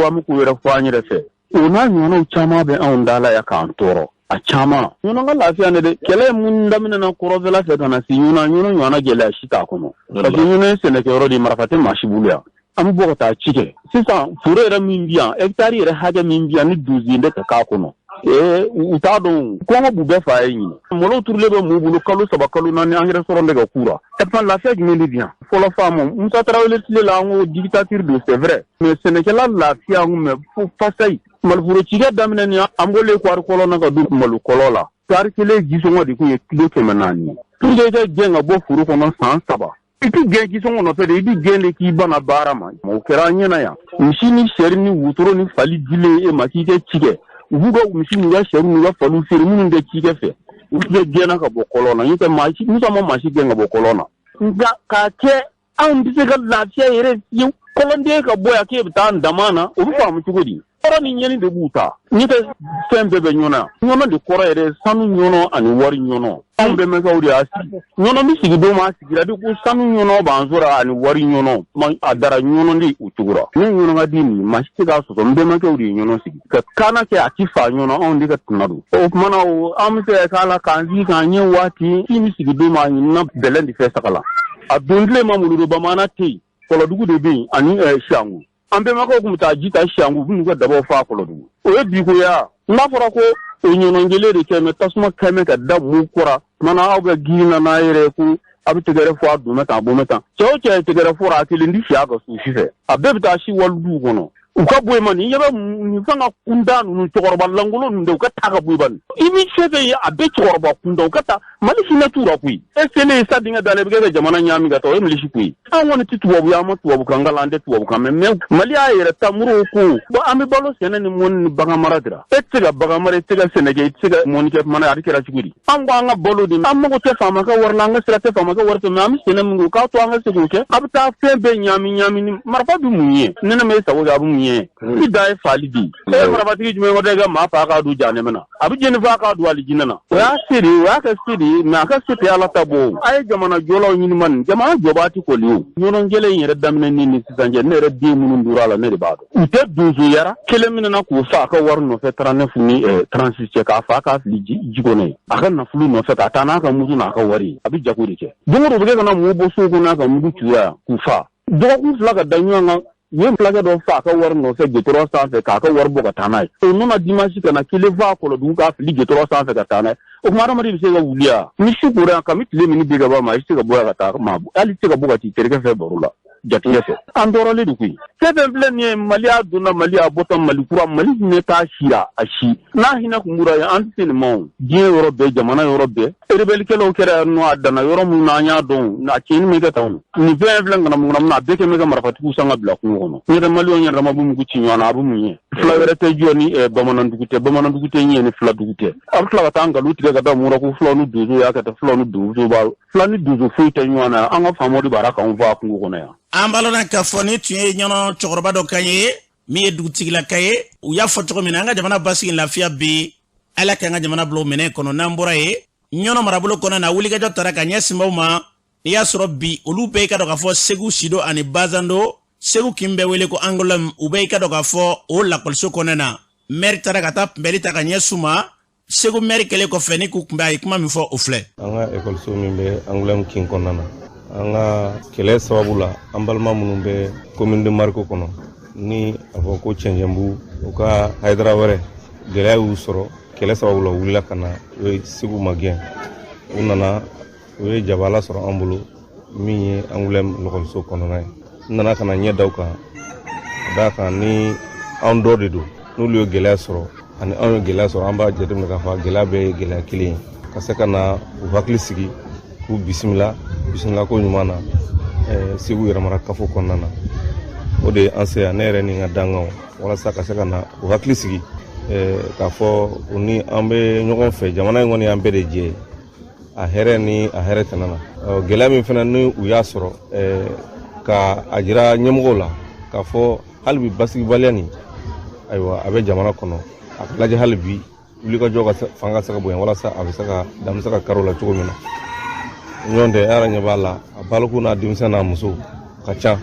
Speaker 4: an bɛ ko wɛrɛ fɔ an yɛrɛ fɛ? O n'a ɲɔgɔnnaw caman bɛ anw da la yan k'an tɔɔrɔ, a caman. Ɲɔnɔ ka lafiya ne dɛ, kɛlɛ mun daminɛna kɔrɔnfɛla fɛ ka na se ɲɔnɔ, ɲɔnɔ ɲɔgɔnna gɛlɛya si t'a kɔnɔ, parce que ɲɔnɔ ye sɛnɛkɛyɔrɔ de ye, marifa tɛ maa si bolo yan. An bɛ bɔ ka taa ci kɛ sisan, foro yɛrɛ min bi yan, hɛkitari yɛrɛ hakɛ min bi yan, ni donsen bɛ ka k'a kɔnɔ, ee, u t'a dɔn, kɔngɔ b'u bɛɛ fa ye ɲinɛ. Malo turulen bɛ mun bolo kalo 3, kalo 4, angɛrɛ sɔrɔ bɛ ka kura. Ɛ, lafiya jumɛn de bi yan? Fɔlɔ faamu, Musa Tarawele tile la, an ko dictature don, c'est vrai, mais sɛnɛkɛla lafiya kun mɛ fo fasayi. Maloforo cikɛ daminɛ ni an bɔlen kɔɔri kɔlɔn na ka don malo kɔlɔn la, tari kelen jisɔngɔ de kun ye kilo 400 ye. Pour que i ka gɛn ka bɔ foro kɔnɔ san 3, i ti gɛn jisɔngɔ nɔfɛ de, i bi gɛn de k'i bana baara ma. O kɛra an ɲɛna yan. Misi ni sɛri ni wotoro ni fali dilen e ma k'i kɛ ci kɛ, u b'u ka misi n'u ka sɛri n'u ka faliw feere. Minnu tɛ ci kɛ fɛ, u bɛ gɛnna ka bɔ kɔlɔn na. N'o tɛ, maa si, Musa ma maa si gɛn ka bɔ kɔlɔn na. Nka k'a kɛ anw tɛ se ka lafiya yɛrɛ fiyewu. Kɔlɔnden ka bɔ yan k'e bɛ taa dama na, o bɛ faamu cogo di? Kɔrɔ ni ɲɛni de b'u ta. N'o tɛ, fɛn bɛɛ bɛ ɲɔnɔ. Ɲɔnɔ de kɔrɔ yɛrɛ, sanu ɲɔnɔ ani wari ɲɔnɔ. Anw bɛnbakɛw de y'a sigi. Ɲɔnɔ bɛ sigi don ma, a sigira de ko sanu ɲɔnɔ b'an sɔrɔ ani wari ɲɔnɔ. A dara ɲɔnɔ de o cogo la. Ne ɲɔnɔ ka di nin, maa si tɛ k'a sɔsɔ. N bɛnbakɛw de ye ɲɔnɔ sigi ka kaana kɛ, a ti fa ɲɔnɔ, anw de ka tuna don. O tuma na, o an bɛ se k'a la k'an sigi k'an ɲɛ waati si min sigi don ma, a ɲinina bɛlɛn de fɛ saga la. A don tile ma, Muludo bamanan tɛ yen, Kɔlɔdugu de bɛ yen ani Siyangu. An bɛnbakɛw tun bɛ taa ji ta Siyangu, u bɛ n'u ka dabaw fa Kɔlɔdugu. O ye bi koya. N'a fɔra ko o ɲɔnɔ kelen de kɛ mɛ tasuma kɛmɛ ka da mun kɔra, tuma na aw bɛ girin na n'a yɛrɛ ko a bɛ tɛgɛrɛ fɔ, a don bɛ tan, a bɔ bɛ tan. Cɛ o cɛ ye tɛgɛrɛ fɔra, a kelen ti si a ka so si fɛ, a bɛɛ bɛ taa si waliduw kɔnɔ. U ka bɔ yen ma nin ɲɛ bɛ nin fɛn ka kunda ninnu, cɛkɔrɔba lankolon ninnu dɛ, u ka taa ka bɔ yen bani. I bɛ fɛn fɛn ye, a bɛɛ cɛkɔrɔba kunda, u ka taa. Mali hinɛ t'u la koyi. E selen sa denkɛ da la, i bɛ kɛ ka jamana ɲaami ka taa, o ye milisi koyi. An kɔni tɛ tubabu ye, an ma tubabu kan kalan, an tɛ tubabu kan mɛn, mais Mali y'a yɛrɛ ta muru ko bon, an bɛ balo sɛnɛ ni mɔni ni bagan mara de la. E tɛ se ka bagan mara, i tɛ se ka sɛnɛ kɛ, i tɛ se ka mɔni kɛ, kumana a bɛ kɛra cogo di? An ko an ka balo de, an mago tɛ faama ka wari la, an ka sira tɛ faama ka wari fɛ, mais an bɛ sɛnɛ min kɛ, o k'a to an ka se k'o kɛ. A bɛ taa fɛn bɛɛ ɲaami ɲaami ni marifa bɛ mun ye? Ne ma e sago kɛ, a bɛ mun ye? I da ye faali di. E ye marifatigi jumɛn ko i ka maa faa k'a don jahanama na? A bɛ jeni faa k'a don alijinɛ na. O y'a se de ye, o y'a kɛ se de ye, mais a ka se tɛ Ala ta bɔ. A ye jamana jɔlaw ɲini ma, nin jamana jɔbaa tɛ kɔli o. Ɲɔnɔ kɛlɛ in yɛrɛ daminɛ ni sisan cɛ, ne yɛrɛ den minnu dora a la, ne de b'a dɔn. U tɛ donso yara kelen minɛna k'o fa a ka wari nɔfɛ 39 ni 36 cɛ, k'a fa k'a fili ji kɔnɔ ye, a ka nafolo nɔfɛ, ka taa n'a ka mugu n'a ka wari ye. A bɛ jago de kɛ. Don o don, u bɛ kɛ ka na mɔgɔw bɔ sow kɔnɔ n'a ka mugu cuya yan k'u fa. Dɔgɔkun 2 ka da ɲɔgɔn kan, u ye fulakɛ dɔ fa a ka wari nɔfɛ gitɔrɔn sanfɛ k'a ka wari bɔ ka taa n'a ye. O nana dimansi ka na kelen fa Kɔlɔdugu k'a fili gitɔrɔn sanfɛ ka taa n'a ye. O tuma, adamaden bɛ se ka wuli yan ni su kora yan, kami tile min bi ka ban, maa i tɛ se ka bɔ yan ka taa maa, hali i tɛ se ka bɔ ka t'i terikɛ fɛ baro la, jatigɛ fɛ. An tɔɔrɔlen de koyi. Fɛn fɛn filɛ nin ye, Mali y'a donna, Mali y'a bɔtɔ, Mali kura, Mali hinɛ t'a si la, a si n'a hinɛ kun bɔra yen, an tɛ se nin ma. O diɲɛ yɔrɔ bɛɛ, jamana yɔrɔ bɛɛ, rebɛlikɛlaw kɛra yan nɔ, a danna yɔrɔ minnu na, an y'a dɔn a tiɲɛni min kɛ tan. Nin fɛn filɛ ŋanamu ŋanamu, a bɛɛ kɛ bɛ ka marifatigiw san ka bila kungo kɔnɔ. N yɛrɛ, maliyɛnw yɛrɛ dama bɛ mugu ci ɲɔgɔn na, a bɛ mun ɲɛ? Fila wɛrɛ tɛ jɔ ni bamanandugu tɛ, bamanandugu tɛ ɲɛ ni filadugu tɛ. A bɛ tila ka taa nkalon tigɛ ka da mun ko fulaw ni donso y'a kɛ tan, fulaw ni donso b'a, fila ni donso foyi tɛ ɲɔgɔn na. An ka faamaw de b'a k'anw faa kungo kɔnɔ yan.
Speaker 2: An b'a lɔn k'a fɔ ni tun ye ɲɔnɔ cɛkɔrɔba dɔ kan ye min ye dugutigilaka ye. U y'a fɔ cogo min na, an ka jamana basigi, lafiya bi, Ala k'an ka jamana bila o minɛ kɔnɔ. N'an bɔra yen, ɲɔnɔ marabolo kɔnɔ na, wulikajɔ tara ka ɲɛsin baw ma. N'i y'a sɔrɔ bi olu bɛɛ i ka dɔn k'a fɔ Segu Sido ani Bazando, Segu kin bɛ wele ko Angoulême, u bɛ i ka dɔn k'a fɔ o lakɔliso kɔnɔna na. Mɛri taara ka taa kunbɛli ta ka ɲɛsin u ma. Segu mɛri kɛlen kɔfɛ ni k'u kunbɛn, a ye kuma min fɔ o filɛ.
Speaker 5: An ka ekɔliso min bɛ Angoulême kin kɔnɔna na, an ka kɛlɛ sababu la, an balima minnu bɛ commune de Mariko kɔnɔ, ni a fɔ ko Cɛncɛnbugu, u ka Hayidara wɛrɛ gɛlɛya y'u sɔrɔ kɛlɛ sababu la, u wulila ka na, u ye Segu magɛn. U nana, u ye jabala sɔrɔ an bolo min ye Angoulême lɔkɔliso kɔnɔna ye. N nana ka na ɲɛ da u kan, ka d'a kan ni anw dɔ de don. N'olu ye gɛlɛya sɔrɔ ani anw ye gɛlɛya sɔrɔ, an b'a jateminɛ k'a fɔ a gɛlɛya bɛɛ ye gɛlɛya kelen ye, ka se ka na u hakili sigi, k'u bisimila bisimila ko ɲuman na Segu yɛrɛmara kafo kɔnɔna na. O de ye an se yan, ne yɛrɛ ni n ka danganw, walasa ka se ka na u hakili sigi, k'a fɔ u ni an bɛ ɲɔgɔn fɛ. Jamana in kɔni y'an bɛɛ de jɛ ye, a hɛrɛ ni a hɛrɛ tɛna na. Gɛlɛya min fana ni u y'a sɔrɔ, ka a jira ɲɛmɔgɔw la k'a fɔ hali bi basigibaliya nin, ayiwa, a bɛ jamana kɔnɔ, a ka lajɛ hali bi wulikajɔ ka fanga ka se ka bonya, walasa a bɛ se ka dan bɛ se ka kari o la cogo min na. Ɲɔgɔn tɛ, e yɛrɛ ɲɛ b'a la, a baliku n'a denmisɛn n'a muso ka ca.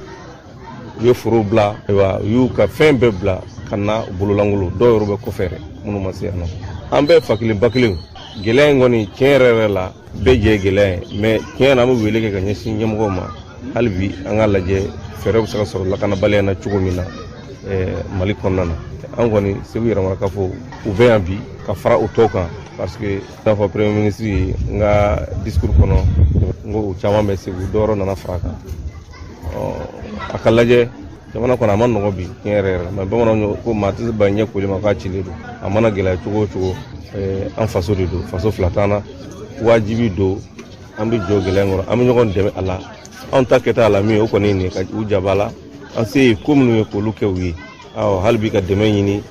Speaker 5: U ye forow bila, ayiwa, u y'u ka fɛn bɛɛ bila ka na bololankolon. Dɔw yɛrɛ bɛ kɔfɛ yɛrɛ, minnu ma se yan nɔ. An bɛɛ fa kelen ba kelen. Gɛlɛya in kɔni, tiɲɛ yɛrɛ yɛrɛ la, bɛɛ jɛ ye gɛlɛya ye, mais tiɲɛ yɛrɛ, an bɛ wele kɛ ka ɲɛsin ɲɛmɔgɔw ma hali bi, an k'a lajɛ fɛɛrɛ bɛ se ka sɔrɔ lakanabaliya na cogo min na Mali kɔnɔna na. An kɔni Segu yɛrɛmarakafo, u bɛ yan bi ka fara u tɔw kan, parce que n'a fɔ premier ministre ye, n ka discours kɔnɔ, n ko u caman bɛ Segu, dɔwɛrɛ nana fara a kan. A ka lajɛ jamana kɔnɔ, a ma nɔgɔ bi tiɲɛ yɛrɛ yɛrɛ, mais bamananw ko maa tɛ se ba ɲɛ koli ma k'a cilen don. A mana gɛlɛya cogo o cogo, an faso de don, faso fila t'an na. Wajibi don an bɛ jɔ gɛlɛya kɔrɔ, an bɛ ɲɔgɔn dɛmɛ a la. Anw ta kɛta a la min ye, o kɔni ye nin ye, ka u jaba la, an se ye ko minnu ye k'olu kɛ u ye. Awɔ, hali bi ka dɛmɛ ɲini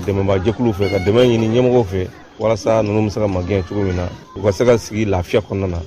Speaker 5: dɛmɛbaa jɛkuluw fɛ, ka dɛmɛ ɲini ɲɛmɔgɔw fɛ, walasa ninnu bɛ se ka magɛn cogo min na, u ka se ka sigi lafiya kɔnɔna na,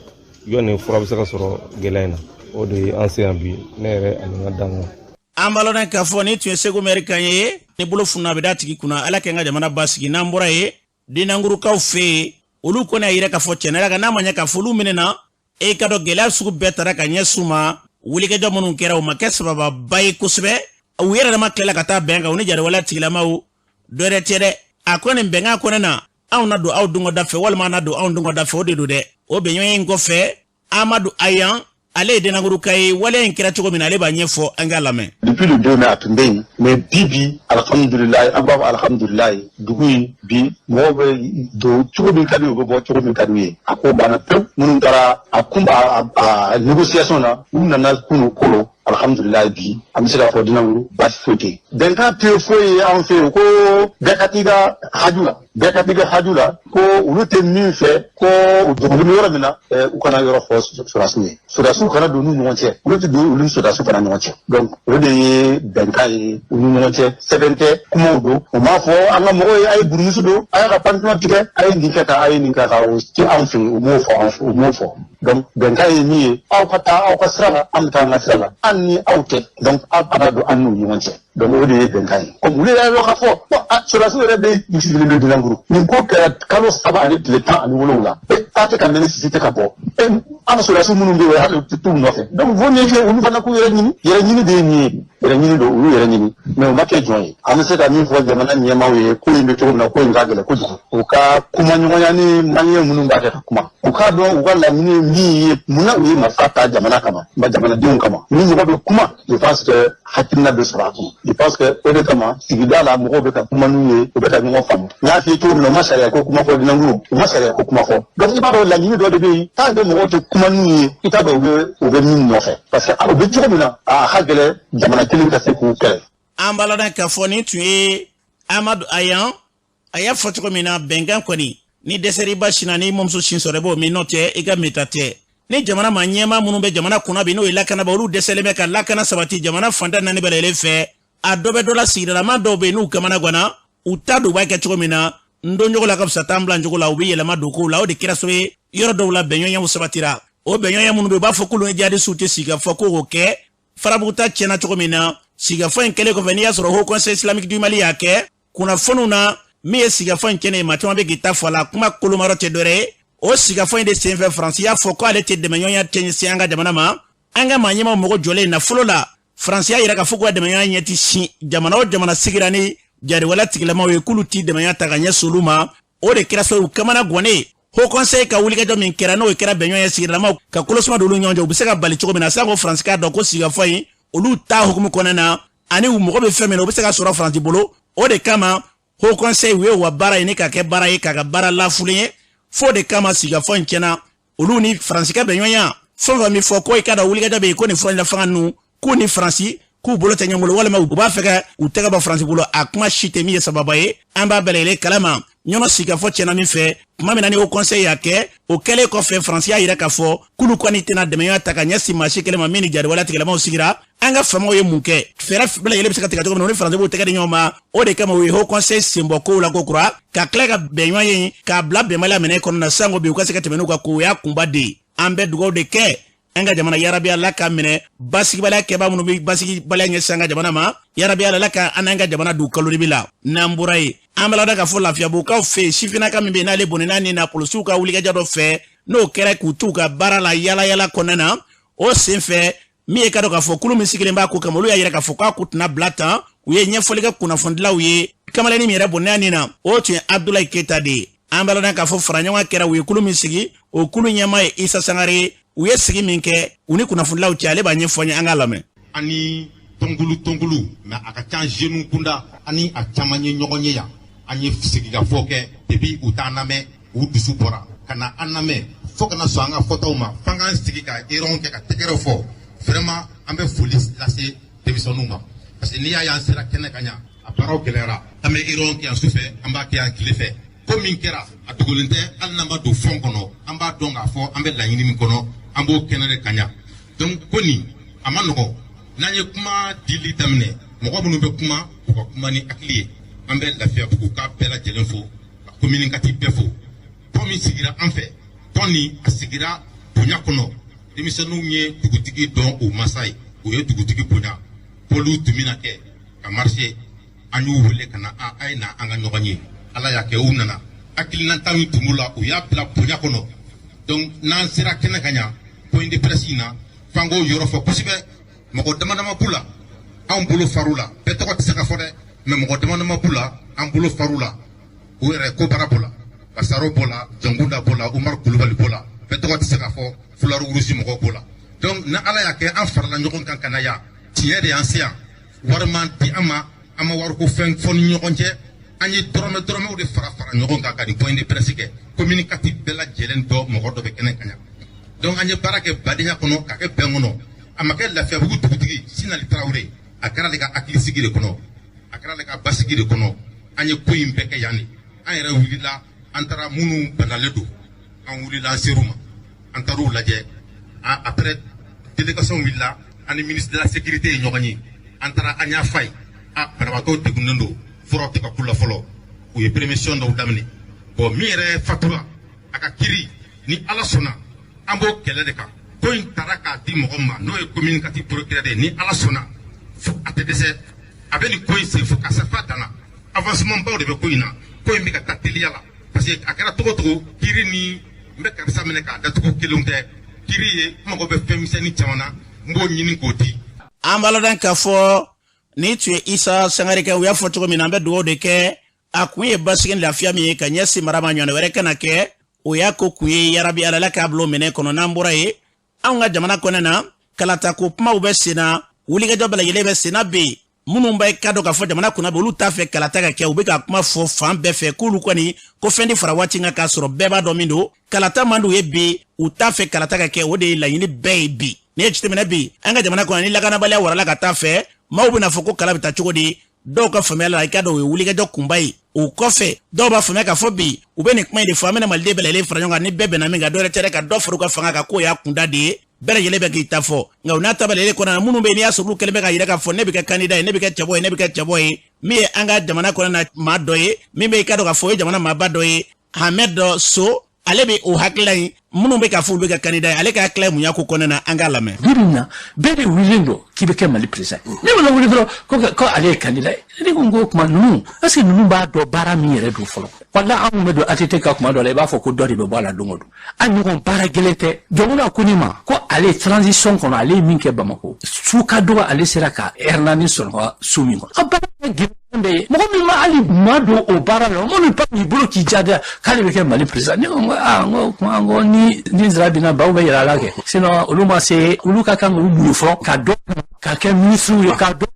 Speaker 5: yanni fura bɛ se ka sɔrɔ gɛlɛya in na. O de ye an se yan bi, ne yɛrɛ ani n ka dankan.
Speaker 2: An b'a lɔn k'a fɔ nin tun ye Segu mɛri kan ye. Ni bolo fununa, a bɛ da tigi kunna. Ala k'an ka jamana basigi. N'an bɔra yen, Denangurukaw fɛ yen, olu kɔni y'a yira k'a fɔ tiɲɛ kan n'a ma ɲɛ k'a fɔ olu minɛna, e ka dɔn gɛlɛya sugu bɛɛ tara ka ɲɛsin u ma. Wulikajɔ minnu kɛra, u ma kɛ sabababa ye kosɛbɛ. U yɛrɛ dama tilala ka taa bɛn kan, u ni jatigɛwale tigilamaw. Dɔ wɛrɛ tɛ dɛ, a ko nin bɛnkan kɔnɔ na, anw na don aw dungɔ da fɛ walima an na don anw dungɔ da fɛ, o de don dɛ. O bɛnɲɔgɔnya in kɔfɛ, Amadu Ayan, ale ye Denanguruka ye, waleya in kɛra cogo min na, ale b'a ɲɛfɔ, an k'a lamɛn.
Speaker 6: Depuis le 2 mai, a tun bɛ yen, mais bi bi, alhamdulilayi, an b'a fɔ alhamdulilayi. Dugu in bi, mɔgɔw bɛ don cogo min ka di u bɛ bɔ cogo min ka d'u ye. A ko banna pewu. Minnu taara a kun a négociation na, u nana kunu kolo. Alhamdulilayi, bi an bɛ se k'a fɔ Dinanguru baasi foyi tɛ yen. Bɛnkan tɛ foyi ye an fɛ yen ko bɛɛ ka t'i ka haju la, bɛɛ ka t'i ka haju la, ko olu tɛ min fɛ, ko u dogolen bɛ yɔrɔ min na, u kana yɔrɔ fɔ sɔrɔdasiw ye, sɔrɔdasiw kana don u ni ɲɔgɔn cɛ, olu tɛ don olu ni sɔrɔdasiw fana ɲɔgɔn cɛ. Donc o de ye bɛnkan ye u ni ɲɔgɔn cɛ. Sɛbɛn tɛ, kumaw don. U m'a fɔ an ka mɔgɔw ye a ye burumusi don, a y'a ka pantalon tigɛ, a ye nin kɛ tan, a ye nin kɛ tan. O tɛ anw fɛ yen, u m'o fɔ anw fɛ, u m'o fɔ. Donc bɛnkan ye min ye, aw ka taa aw ka sira la, an bɛ taa an ka sira la, an ni aw tɛ. Donc aw kana don an n'u ɲɔgɔn cɛ. Donc o de ye bɛnkan ye. Komi olu yɛrɛ y'a k'a fɔ ko sɔrɔdasiw yɛrɛ bɛ sigilen bɛ Dinanguru, nin ko kɛra kalo 3 ani tile 17, e a tɛ ka nɛnɛ, sisi tɛ ka bɔ, e an ka sɔrɔdasiw minnu bɛ yen, hali u tɛ t'u nɔfɛ. Donc vaut mieux que olu fana k'u yɛrɛ ɲini. Yɛrɛ ɲini de ye nin ye, yɛrɛ ɲini don, olu yɛrɛ ɲini, mais u ma kɛ jɔn ye. An bɛ se ka min fɔ jamana ɲɛmaaw ye, ko in bɛ cogo min na, ko in ka gɛlɛn kojugu. U ka kumaɲɔgɔnya ni maliyɛn minnu b'a kɛ ka kuma, u k'a dɔn u ka laɲini ye min ye, munna u ye marifa ta jamana kama, ma jamanadenw kama. Ni mɔgɔ bɛ kuma, je pense que hakilina bɛ sɔrɔ a kɔnɔ. Je pense que o de kama sigida la, mɔgɔw bɛ ka kuma n'u ye, u bɛ ka ɲɔgɔn faamu. N y'a f'i ye cogo min na, u ma sariya ko kuma fɔ Dinanguru, u ma sariya ko kuma fɔ. Donc i b'a dɔn laɲini dɔ de bɛ yen. Tant que mɔgɔw tɛ kuma n'u ye, i t'a dɔn u bɛ min nɔfɛ, parce que u bɛ cogo min na, a ka gɛlɛn jamana kelen ka se k'u kɛlɛ.
Speaker 2: An b'a lɔn k'a fɔ nin tun ye Amadu Ayan. A y'a fɔ cogo min na, bɛnkan kɔni ni dɛsɛriba sinna, ni mɔmuso sin sɔrɔ, i b'o min, n'o tɛ i ka mita tɛ. Ni jamana ma ɲɛmaa minnu bɛ jamana kunna bi, n'o ye lakanaba, olu dɛsɛlen bɛ ka lakana sabati jamana fantan naani bɛɛ lajɛlen fɛ. A dɔ bɛ dɔ la, sigidalama dɔw bɛ yen, n'u kamana ganna, u t'a dɔn u b'a kɛ cogo min na. N don cogo la ka fisa taa n bila cogo la, u bɛ yɛlɛma don kow la. O de kɛra sababu ye yɔrɔ dɔw la, bɛnɲɔgɔnyaw sabatira. O bɛnɲɔgɔnya minnu bɛ yen, u b'a fɔ k'olu ni jihadisiw tɛ sigi ka fɔ k'o kɛ. Farabuguta tiɲɛna cogo min na, sigikafɔ in kɛlen kɔfɛ, n'i y'a sɔrɔ Haut Conseil islamique du Mali y'a kɛ kunnafoniw na, min ye sigikafɔ in tiɲɛnen ye, maa caman bɛ k'i ta fɔ a la. Kuma kolomayɔrɔ tɛ dɔwɛrɛ ye. O sigikafɔ in de senfɛ, Faransi y'a fɔ ko ale tɛ dɛmɛɲɔgɔnya tɛ ɲɛsin an ka jamana ma. An ka maa ɲɛmaaw mago jɔlen nafolo la, Faransi y'a yira k'a fɔ k'u ka dɛmɛɲɔgɔnya ɲɛ ti sin jamana o jamana sigira ni jatigɛwale tigilamaw ye, k'olu ti dɛmɛɲɔgɔnya ta ka ɲɛsin olu ma. O de kɛra sababu kamana gannen. Haut Conseil ka wulikajɔ min kɛra, n'o kɛra bɛnɲɔgɔnya sigidalamaw ka kolosuma don olu ɲɔgɔn cɛ, u bɛ se ka bali cogo min na, sanko Faransi k'a dɔn ko sigikafɔ in, olu ta hukumu kɔnɔna na ani u mago bɛ fɛn min na, o bɛ se ka sɔrɔ Faransi bolo. O de kama Haut Conseil u ye wa baara ɲini ka kɛ baara ye, k'a ka baara lafulen ye. Fo de kama sigikafɔ in tiɲɛna, olu ni Faransi ka bɛnɲɔgɔnya fɛn o fɛn bɛ fɔ ko i ka dɔn wulikajɔ bɛ yen ko nin furancɛ fanga ninnu, k'u ni Faransi k'u bolo tɛ ɲɔgɔn bolo, walima u b'a fɛ ka u tɛgɛ bɔ Faransi bolo, a kuma si tɛ min ye sababa ye. An b'a bɛɛ lajɛlen kalama ɲɔnɔ sigikafɔ tiɲɛna min fɛ. Tuma min na ni Haut Conseil y'a kɛ, o kɛlen kɔfɛ, Faransi y'a yira k'a fɔ k'olu kɔni tɛna dɛmɛɲɔgɔnya ta ka ɲɛsin maa si kelen ma min ni jatigɛwale tigilamaw sigira. An ka faamaw ye mun kɛ? Fɛɛrɛ bɛɛ lajɛlen bɛ se ka tigɛ cogo min na, u ni Faransi b'u tɛgɛ di ɲɔgɔn ma. O de kama u ye Haut Conseil senbɔ kow la ko kura, ka tila ka bɛnɲɔgɔn ye k'a bila bɛnbaliya minɛ kɔnɔ na, sanko bi u ka se ka tɛmɛ n'u ka ko. O y'a kunba de ye. An bɛ dugawu de kɛ an ka jamana, yarabi Ala ka minɛ basigibaliya kɛbaa minnu bɛ basigibaliya ɲɛsin an ka jamana ma, yarabi Ala ka an n'an ka jamana don kaloribi la. N'an bɔra yen, an b'a ladɔn k'a fɔ Lafiyabugukaw fɛ yen, sifinnaka min bɛ yen n'ale bɔnɛna ni na polisiw ka wulikajɔ dɔ fɛ, n'o kɛra k'u t'u ka baara la yala yala kɔnɔna na. O senfɛ, min ye ka dɔn k'a fɔ kulu min sigilen b'a ko kama, olu y'a yira k'a fɔ k'a ko tɛna bila tan. U ye ɲɛfɔli kɛ kunnafonidilaw ye. Kamalennin min yɛrɛ bɔnɛna nin na, o tun ye Abudulayi Keyita de ye. An b'a ladɔn k'a fɔ faraɲɔgɔn kɛra, u ye kulu min sigi, o kulu ɲɛmaa ye Isa Sangare ye. U ye sigi min kɛ u ni kunnafonidilaw cɛ, ale b'a ɲɛfɔ an ye, an k'a lamɛn.
Speaker 7: Ani tɔnkulu tɔnkulu, mais a ka ca jeunes kunda, ani a caman ye ɲɔgɔn ye yan. An ye sigikafɔ kɛ depuis u t'an lamɛn, u dusu bɔra ka na an lamɛn fo kana sɔn an ka fɔtaw ma, f'an k'an sigi ka erreur kɛ ka tɛgɛrɛ fɔ. Vraiment, an bɛ foli lase denmisɛnninw ma, parce que n'i y'a ye an sera kɛnɛ kan yan, a baaraw gɛlɛyara. An bɛ erreur kɛ yan su fɛ, an b'a kɛ yan tile fɛ. Ko min kɛra, a dogolen tɛ. Hali n'an ma don fond kɔnɔ, an b'a dɔn k'a fɔ an bɛ laɲini min kɔnɔ, an b'o kɛnɛ de kan yan. Donc ko nin a ma nɔgɔn. N'an ye kuma dili daminɛ, mɔgɔ minnu bɛ kuma, u ka kuma ni hakili ye. An bɛ Lafiyabugu k'a bɛɛ lajɛlen fo, ka commune quatre bɛɛ fo. Tɔn min sigira an fɛ, tɔn nin a sigira bonya kɔnɔ. Denmisɛnninw ye dugutigi dɔn u masa ye, u ye dugutigi bonya. Bɔliw tun bɛna kɛ ka marcher, an y'u wele ka na, a ye na an ka ɲɔgɔn ye. Ala y'a kɛ u nana, hakilinata min tun b'u la, u y'a bila bonya kɔnɔ. Donc n'an sera kɛnɛ ka ɲa, point de presse in na, f'an k'o yɔrɔ fɔ kosɛbɛ. Mɔgɔ dama dama b'u la, anw bolo far'u la. Bɛɛ tɔgɔ tɛ se ka fɔ dɛ, mais mɔgɔ dama dama b'u la, an bolo far'u la. U yɛrɛ ko bara b'o la, Basaro b'o la, Jɔnkunda b'o la, Umaru Kulubali b'o la, bɛɛ tɔgɔ tɛ se ka fɔ, Fulari Wurusi mɔgɔw b'o la. Donc ni Ala y'a kɛ an farala ɲɔgɔn kan ka na yan, tiɲɛ de y'an se yan. Wari man di an ma, an ma wariko fɛn fɔ ni ɲɔgɔn cɛ. An ye dɔrɔmɛ dɔrɔmɛw de fara fara ɲɔgɔn kan ka nin point de presse kɛ. Commune quatre bɛɛ lajɛlen dɔ mɔgɔ dɔ bɛ kɛnɛ kan yan. Donc an ye baara kɛ badenya kɔnɔ, ka kɛ bɛn kɔnɔ. A ma kɛ Lafiyabugu dugutigi Sinali Tarawele, a kɛra ale ka hakilisigi de kɔnɔ, a kɛra ale ka basigi de kɔnɔ. An ye ko in bɛɛ kɛ yan de. An yɛrɛ wulila, an taara minnu banalen don, an wulila, an ser'u ma, an taar'u lajɛ. Après, délégation wulila, an ni ministre de la Sécurité ye ɲɔgɔn ye. An taara, an y'a fa ye, a banabaatɔw degunnen don, furaw tɛ ka k'u la fɔlɔ. U ye prévention dɔw daminɛ. Bon, min yɛrɛ fatura, a ka kiri, ni Ala sɔnna, an b'o kɛlɛ de kan. Ko in taara k'a di mɔgɔ ma, n'o ye commune quatre procureur ye. Ni Ala sɔnna, fo a tɛ dɛsɛ, a bɛ nin ko in sen fo ka se f'a dan na. Avancement baw de bɛ ko in na. Ko in bɛ ka taa teliya la, parce que a kɛra togo togo, kiri ni n bɛ karisa minɛ k'a datugu kelenw tɛ. Kiri ye n mago bɛ fɛn misɛnnin caman na, n b'o ɲini k'o di.
Speaker 2: An b'a ladɔn k'a fɔ ni tun ye Isa Sangare kɛ. U y'a fɔ cogo min na, an bɛ dugawu de kɛ. A kun ye basigi ni lafiya min ye ka ɲɛsin mara ma, ɲɔgɔn wɛrɛ kana kɛ, o y'a ko kun ye. Yarabi Ala k'a bila o minɛ kɔnɔ. N'an bɔra yen, anw ka jamana kɔnɔ na, kalatako kumaw bɛ sen na, wulikajɔ bɛɛ lajɛlen bɛ sen na. Bɛ yen minnu bɛ ka dɔn k'a fɔ jamana kunna bɛ, olu t'a fɛ kalata ka kɛ. U bɛ ka kuma fɔ fan bɛɛ fɛ k'olu kɔni ko fɛn di fara waati kan, k'a sɔrɔ bɛɛ b'a dɔn min don. Kalata man d'u ye bi, u t'a fɛ kalata ka kɛ. O de ye laɲini bɛɛ ye bi. N'i ye jateminɛ bi an ka jamana kɔnɔ, ni lakanabaliya warala ka taa fɛ, maaw bɛna fɔ ko kala bɛ taa cogo di? Dɔw ka faamuya la, i ka dɔn o ye wulikajɔ kunba ye. O kɔfɛ, dɔw b'a faamuya k'a fɔ bi u bɛ nin kuma in de fɔ, an bɛna Maliden bɛɛ lajɛlen fara ɲɔgɔn kan, ni bɛɛ bɛnna min kan, dɔ wɛrɛ tɛ dɛ, ka dɔ fara u ka fanga kan, k'o y'a kunda de ye. Bɛɛ lajɛlen bɛ k'i ta fɔ. Nka o n'a ta bɛɛ lajɛlen kɔnɔna na, minnu bɛ yen, n'i y'a sɔrɔ olu kɛlen bɛ k'a yira k'a fɔ ne bɛ kɛ candidat ye, ne bɛ kɛ cɛbɔ ye, ne bɛ kɛ cɛbɔ ye, min ye an ka jamana kɔnɔna na maa dɔ ye min bɛ i ka dɔn k'a fɔ o ye jamana maaba dɔ ye, Ahmed So. Ale bɛ o hakilila in minnu bɛ k'a fɔ olu bɛ ka kandida ye, ale ka hakilila ye mun y'a ko kɔnɔna na, an k'a lamɛn.
Speaker 8: Bi bi in na, bɛɛ de wulilen don k'i bɛ kɛ Mali président ye. Ne mana wuli dɔrɔn ko ale ye candidat ye. Ne ko n ko kuma ninnu, est ce que ninnu b'a dɔn baara min yɛrɛ don fɔlɔ? Wala an kun bɛ don ATT ka kuma dɔ la, i b'a fɔ ko dɔ de bɛ bɔ a la don o don. A ɲɔgɔn baara gɛlɛn tɛ. Dioncounda ko ne ma ko ale transition kɔnɔ, ale ye min kɛ Bamakɔ, su ka dɔgɔ, ale sera ka ɛri 4 sɔrɔ ka so min kɔnɔ. A baara gɛlɛn bɛ ye, mɔgɔ min ma hali ma don o baara la, mɔgɔ min ba k'i bolo k'i ja dɛ k'ale bɛ kɛ Mali président. Ne ko n ko aa, n ko kuma, n ko ni nsira binna, baw bɛ yɛlɛ a la kɛ. Sinon olu ma se, olu ka kan k'u muɲu fɔlɔ ka dɔ ka kɛ ministre ye, ka dɔ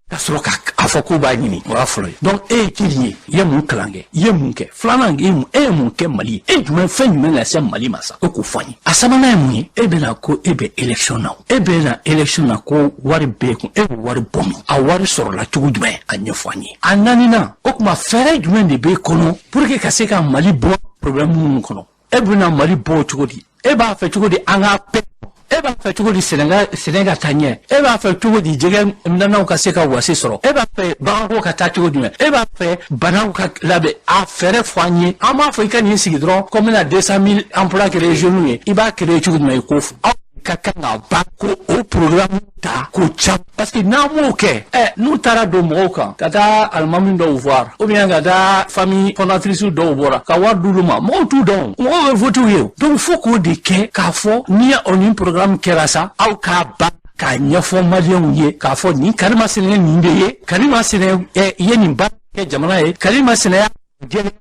Speaker 8: ka sɔrɔ ka a fɔ k'u b'a ɲini. O y'a fɔlɔ ye. Donc e ye jeli ye, i ye mun kalan kɛ, i ye mun kɛ? Filanan, e ye mun kɛ Mali ye? E jumɛn, fɛn jumɛn lase Mali ma sa? E k'o fɔ an ye. A sabanan ye mun ye? E bɛna ko e bɛ élection na, e bɛna élection na ko wari b'e kun, e bɛ wari bɔ min? A wari sɔrɔla cogo jumɛn? A ɲɛfɔ an ye. A naaninan, o tuma fɛɛrɛ jumɛn de b'e kɔnɔ pour que ka se ka Mali bɔ problème minnu kɔnɔ? E bɛna Mali bɔ cogo di? E b'a fɛ cogo di an ka paix? E b'a fɛ cogo di sɛnɛ ka taa ɲɛ? E b'a fɛ cogo di jɛgɛ minɛnaw ka se ka wasi sɔrɔ? E b'a fɛ baganko ka taa cogo jumɛn? E b'a fɛ banaw ka labɛn? A fɛɛrɛ fɔ an ye. An b'a fɔ i ka nin sigi dɔrɔn ko n bɛna 200 000 emplois créer jeunes ye, i b'a créer cogo jumɛn? I k'o fɔ. Aw ka kan ka ban ko o programme ta k'o ca, parce que n'an m'o kɛ, ɛ n'u taara don mɔgɔw kan ka taa alimami dɔw voir ou bien ka taa famille fondatrice dɔw bɔra ka wari d'olu ma, mɔgɔw t'u dɔn, mɔgɔw bɛ voter u ye. Donc fo k'o de kɛ k'a fɔ ni o nin programme kɛra sa, aw k'a ban k'a ɲɛfɔ maliyɛnw ye k'a fɔ nin karimasina nin de ye, karimasina ɛ i ye nin baara kɛ jamana ye, karimasina jɛlen,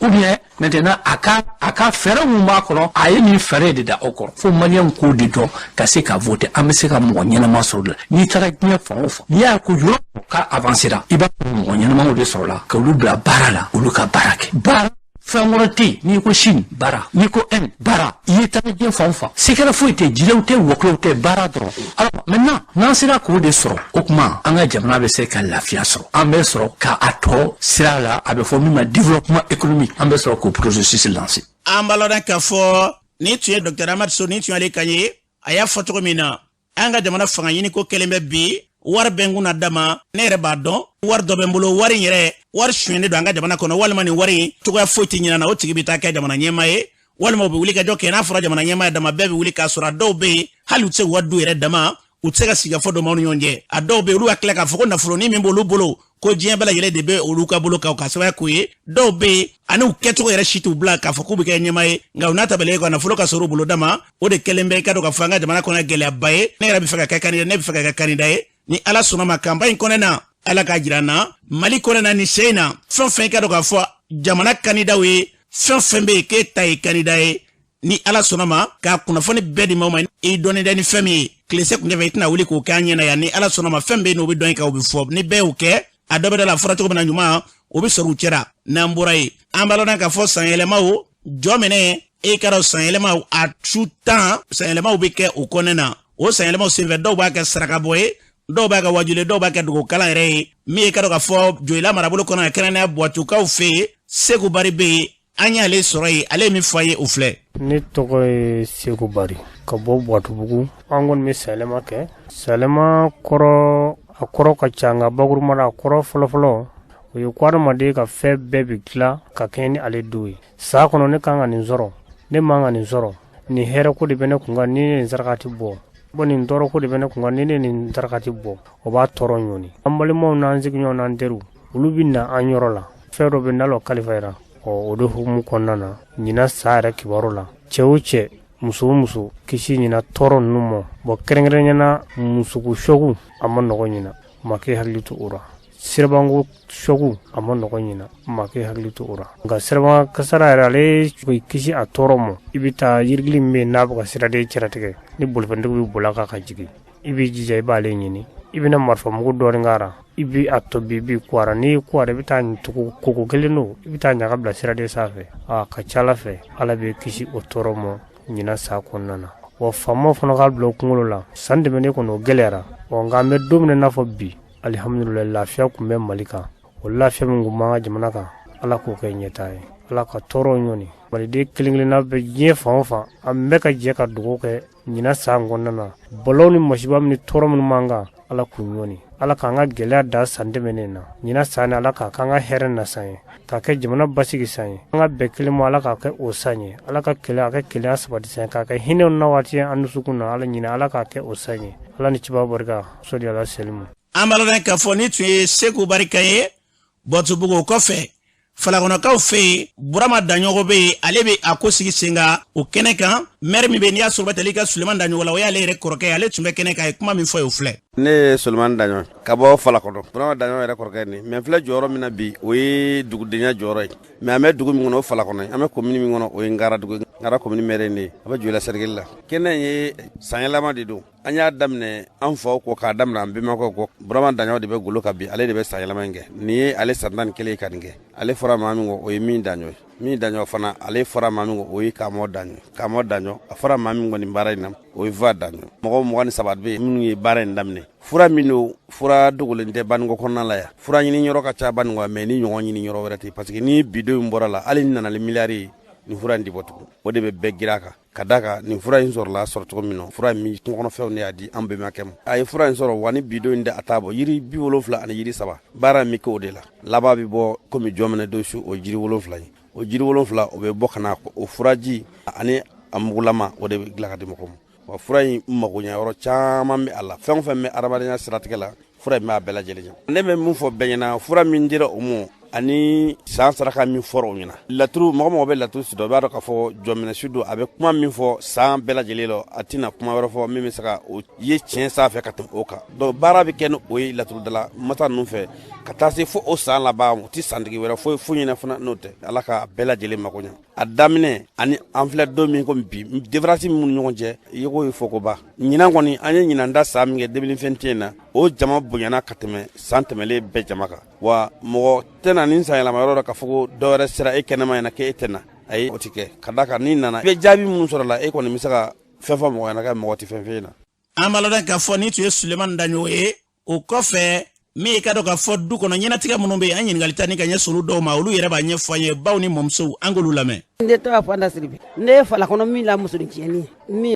Speaker 8: ou bien maintenant a ka fɛɛrɛ mun b'a kɔnɔ, a ye nin fɛɛrɛ de da o kɔrɔ. Fo maliyɛnw k'o de dɔn ka se ka voter, an bɛ se ka mɔgɔ ɲɛnama sɔrɔ la. N'i taara diɲɛ fan o fan, n'i y'a ko yɔrɔ ka avancera, i b'a sɔrɔ mɔgɔ ɲɛnamaw de sɔrɔla k'olu bila baara la, olu ka baara kɛ. Baara fɛn wɛrɛ tɛ yen. N'i ko Chine, baara. N'i ko Inde, baara. I ye taara diɲɛ fan o fan, secret foyi tɛ, jilew tɛ, wɔkulɔw tɛ, baara dɔrɔn. Alors maintenant, n'an sera k'o de sɔrɔ, o tuma an ka jamana bɛ se ka lafiya sɔrɔ, an bɛ sɔrɔ ka a tɔ sira la, a bɛ fɔ min ma développement économique, an bɛ sɔrɔ k'o processus lancer.
Speaker 2: An b'a lɔn k'a fɔ nin tun ye Dr Ahmad So, nin tun y'ale kan ye. A y'a fɔ cogo min na, an ka jamana fanga ɲini ko kɛlen bɛ bi, wari bɛ n kunna dama, ne yɛrɛ b'a dɔn wari dɔ bɛ n bolo, wari in yɛrɛ wari sonyɛnen don an ka jamana kɔnɔ, walima nin wari in cogoya foyi tɛ ɲinan na, o tigi bɛ taa kɛ jamana ɲɛmaa ye, walima u bɛ wuli ka jɔ kɛ. N'a fɔra jamana ɲɛmaa ye dama, bɛɛ bɛ wuli k'a sɔrɔ a dɔw bɛ yen, hali u tɛ se k'u ka du yɛrɛ dama, u tɛ se ka sigikafɔ dɔ maaw ni ɲɔgɔn cɛ. A dɔw bɛ yen, olu ka tila k'a fɔ ko nafoloni min b'olu bolo, ko diɲɛ bɛɛ lajɛlen de bɛ olu ka bolo kan, ka sababu k'o ye. Dɔw bɛ yen, ani u kɛcogo yɛrɛ si t'u bila k'a fɔ k'u bɛ kɛ ɲɛmaa ye, nka u n'a ta bɛɛ ka nafolo ka sɔrɔ u bolo dama, o de kɛlen bɛ i ka dɔn k'a fɔ an ka jamana kɔnɔ gɛlɛyaba ye. Ne yɛrɛ bɛ fɛ ka kɛ candidat, ne bɛ fɛ ka kɛ candidat ye. Ni Ala sɔnna ma, campagne kɔnɔ na, Ala k'a jira n na, Mali kɔnɔ na nin sen in na, fɛn fɛn i ka dɔn k'a fɔ jamana candidatw ye, fɛn fɛn bɛ yen k'e ta ye candidat ye, ni Ala sɔnna ma k'a kunnafoni bɛɛ di maaw ma. I dɔnni dɛ ni fɛn min ye tilese kun fɛ, i tɛna wuli k'o kɛ an ɲɛna yan. Ni Ala sɔnna ma, fɛn bɛ yen n'o bɛ dɔn i kan, o bɛ fɔ. Ni bɛɛ y'o kɛ, a dɔ bɛ da la, a fɔra cogo min na ɲuman, o bɛ sɔrɔ u cɛra. N'an bɔra yen, an b'a lɔn k'a fɔ sanyɛlɛmaw jɔ minɛ, e ka dɔn sanyɛlɛmaw a su 10, sanyɛlɛmaw bɛ kɛ o kɔnɛ na. O sanyɛlɛmaw senfɛ, dɔw b'a kɛ sarakabɔ ye, dɔw b'a kɛ wajuli, dɔw b'a kɛ dugukalan yɛrɛ ye. Min ye ka dɔn k'a fɔ Joyila marabolo kɔnɔ, kɛrɛnkɛrɛnnenya Buwatukaw fɛ yen, Segu Bari bɛ yen, an y'ale sɔrɔ yen. Ale ye min fɔ a ye, o filɛ.
Speaker 9: Ne tɔgɔ ye Segu Bari ka bɔ Buwatubugu. An kɔni bɛ sanyɛlɛma kɛ. Sanyɛlɛma kɔrɔ, a kɔrɔ ka ca, nka bakurunba la, a kɔrɔ fɔlɔfɔlɔ, o ye ko adamaden ka fɛn bɛɛ bɛ dilan ka kɛɲɛ ni ale don ye. San kɔnɔ, ne kan ka nin sɔrɔ, ne man ka nin sɔrɔ, nin hɛrɛ ko de bɛ ne kun kan ni ne nin sarakati bɔ, bɔn nin tɔɔrɔ ko de bɛ ne kun kan ni ne nin sarakati bɔ, o b'a tɔɔrɔ ɲɔni. An balimaw n'an sigiɲɔgɔnw n'an teriw, olu bɛ na an yɔrɔ la, fɛn dɔ bɛ n'ala kalifa ɔ o de hukumu kɔnɔna na, ɲinan san yɛrɛ kibaru la, cɛ o cɛ, muso o muso, kisi ɲinan tɔɔrɔ ninnu ma. Bɔn kɛrɛnkɛrɛnnenya musoko choc, a ma nɔgɔ ɲinan ma, k'i hakili to o la. Sirabanko choc, a ma nɔgɔ ɲinan ma, k'i hakili to o la. Nka siraban kasara yɛrɛ, ale k'i kisi a tɔɔrɔ ma, i bɛ taa yirigili min bɛ yen n'a bɛ ka siraden cɛratigɛ, ni bolifɛntigi bɛ boli a kan ka jigin, i b'i jija i b'ale ɲini, i bɛna marifamugu dɔɔni k'a la, i bɛ a tɔ bi, i b'i ko a la. N'i y'i ko a la, i bɛ taa tugu koko kelen don, i bɛ taa ɲaga bila siraden sanfɛ. A ka ca Ala fɛ, Ala b'i kisi o tɔɔrɔ ma ɲinan san kɔnɔna na. Wa faamaw fana k'a bila u kunkolo la, san tɛmɛnen kɔni, o gɛlɛyara. Ɔ nka an bɛ don min na i n'a fɔ bi, alihamudulilayi, lafiya tun bɛ Mali kan. O lafiya min tun b'an ka jamana kan, Ala k'o kɛ ɲɛtaa ye, Ala ka tɔɔrɔw ɲɔni. Maliden kelen kelenna bɛ diɲɛ fan o fan, an bɛɛ ka jɛ ka dugawu kɛ ɲinan san kɔnɔna na, balaw ni masiba min ni tɔɔrɔ minnu b'an kan. Ala k'u ɲɔni. Ala k'an ka gɛlɛya da san tɛmɛnen na. Ɲinan san Ala k'a k'an ka hɛrɛ na san ye. K'a kɛ jamana basigi san ye. An ka bɛn kelen ma Ala k'a kɛ o san ye. Ala ka kɛlɛ a kɛ kelenya sabati san ye. K'a kɛ hinɛw na waati ye an dusukun na. Ala ɲinan Ala k'a kɛ o san ye. Ala ni ciba barika. Sɔli ala selimu.
Speaker 2: An b'a lɔn k'a fɔ nin tun ye Seku Bari kan ye Bɔtubugu. O kɔfɛ, Falakɔnɔkaw fɛ yen, Burama Daɲɔgɔ bɛ yen, ale bɛ a ko sigi sen kan o kɛnɛ kan. Mɛri min bɛ, n'i y'a sɔrɔ tali ka Suleman Daɲɔgɔ la, o y'ale yɛrɛ kɔrɔkɛ ye. Ale tun bɛ kɛnɛ kan, a ye kuma min fɔ ye, o filɛ.
Speaker 10: Ne ye Suleman Daɲɔ ka bɔ Falakɔnɔ, Burama Daɲɔ yɛrɛ kɔrɔkɛ nin. Mais n filɛ jɔyɔrɔ min na bi, o ye dugudenya jɔyɔrɔ ye. Mais an bɛ dugu min kɔnɔ, o Falakɔnɔ ye. An bɛ komini min kɔnɔ, o ye Ngaradugu ye. Ngara komini mɛri ne ye. A bɛ Joyila sɛrikili la. Kɛnɛ in ye sanyɛlɛma de don. An y'a daminɛ an faw kɔ, k'a daminɛ an bɛnbakɛw kɔ. Burama Daɲɔ de bɛ golo kan bi, ale de bɛ sanyɛlɛma in kɛ. Nin ye ale san 11 ye ka nin kɛ. Ale fɔra maa min kɔ, o ye min Daɲɔ ye. Min Daɲɔ fana, ale fɔra maa min kɔ, o ye Kamɔ Daɲɔ. Kamɔ Daɲɔ, a fɔra maa min kɔ nin baara in na, o ye Va Daɲɔ. Mɔgɔ 23 bɛ yen minnu ye baara in daminɛ. Fura min don, fura dogolen tɛ Banikɔ kɔnɔna la yan. Fura ɲini yɔrɔ ka ca Banikɔ, mais nin ɲɔgɔn ɲini yɔrɔ wɛrɛ tɛ, parce que ni bidon in bɔra la, hali ni nana ni miliyari ye, nin fura in tɛ bɔ tugun. O de bɛ bɛɛ girin a kan. Ka da kan nin fura in sɔrɔla sɔrɔ cogo min na, fura min kungokɔnɔfɛnw ne y'a di an bɛnbakɛ ma. A ye fura in sɔrɔ wa ni bidon in tɛ a t'a bɔ. Yiri 70 ani yiri 3, baara min kɛ o de la, laban bɛ bɔ komi jɔminɛ don su. O jiri 7 ye, o jiri 7, o bɛ bɔ ka na o furaji ani a mugulama, o de bɛ dilan ka di mɔgɔ ma. Wa fura in magoɲɛ yɔrɔ caman bɛ a la. Fɛn o fɛn bɛ adamadenya siratigɛ la, fura in b'a bɛɛ lajɛlen ɲɛ. Ne bɛ min fɔ bɛɛ ɲɛna, fura min dira o ma ani san saraka min fɔra o ɲɛna, laturu, mɔgɔ mɔgɔ bɛ laturu si dɔn, i b'a dɔn k'a fɔ jɔminɛ su don. A bɛ kuma min fɔ san bɛɛ lajɛlen la, a tɛna kuma wɛrɛ fɔ min bɛ se ka o ye tiɲɛ sanfɛ ka tɛmɛ o kan. Donc baara bɛ kɛ ni o ye laturudala masa ninnu fɛ ka taa se fo o san laban. O tɛ santigi wɛrɛ foyi fo ɲɛna fana n'o tɛ. Ala ka bɛɛ lajɛlen mako ɲɛ. A daminɛ ani an filɛ don min komi bi, différence minnu ɲɔgɔn cɛ, i ko ye fɔkoba. Ɲinan kɔni, an ye ɲinan da san min kɛ 2021 na, o jama bonyana ka tɛmɛ san tɛmɛlen bɛɛ jama kan. Wa mɔgɔ tɛna nin san yɛlɛma yɔrɔ la k'a fɔ ko dɔ wɛrɛ sera e kɛnɛma ɲɛna k'e tɛ na. Ayi, o tɛ kɛ. Ka da kan n'i nana, i bɛ jaabi minnu sɔrɔ la, e kɔni bɛ se ka fɛn fɔ mɔgɔ ɲɛna kɛ mɔgɔ tɛ fɛn f'e ɲɛna.
Speaker 2: An b'a lɔn k'a fɔ nin tun ye Sulemani Daɲɔgɔ ye. O kɔfɛ, min ye ka dɔn k'a fɔ du kɔnɔ ɲɛnatigɛ minnu bɛ yen, an ɲininkali ta ni ka ɲɛsin olu dɔw ma, olu yɛrɛ b'a ɲɛfɔ an ye, baw ni mɔmusow, an k'olu lamɛn.
Speaker 11: Ne tɔgɔ Fanta Sidibe. Ne ye Falakɔnɔ min la musonin min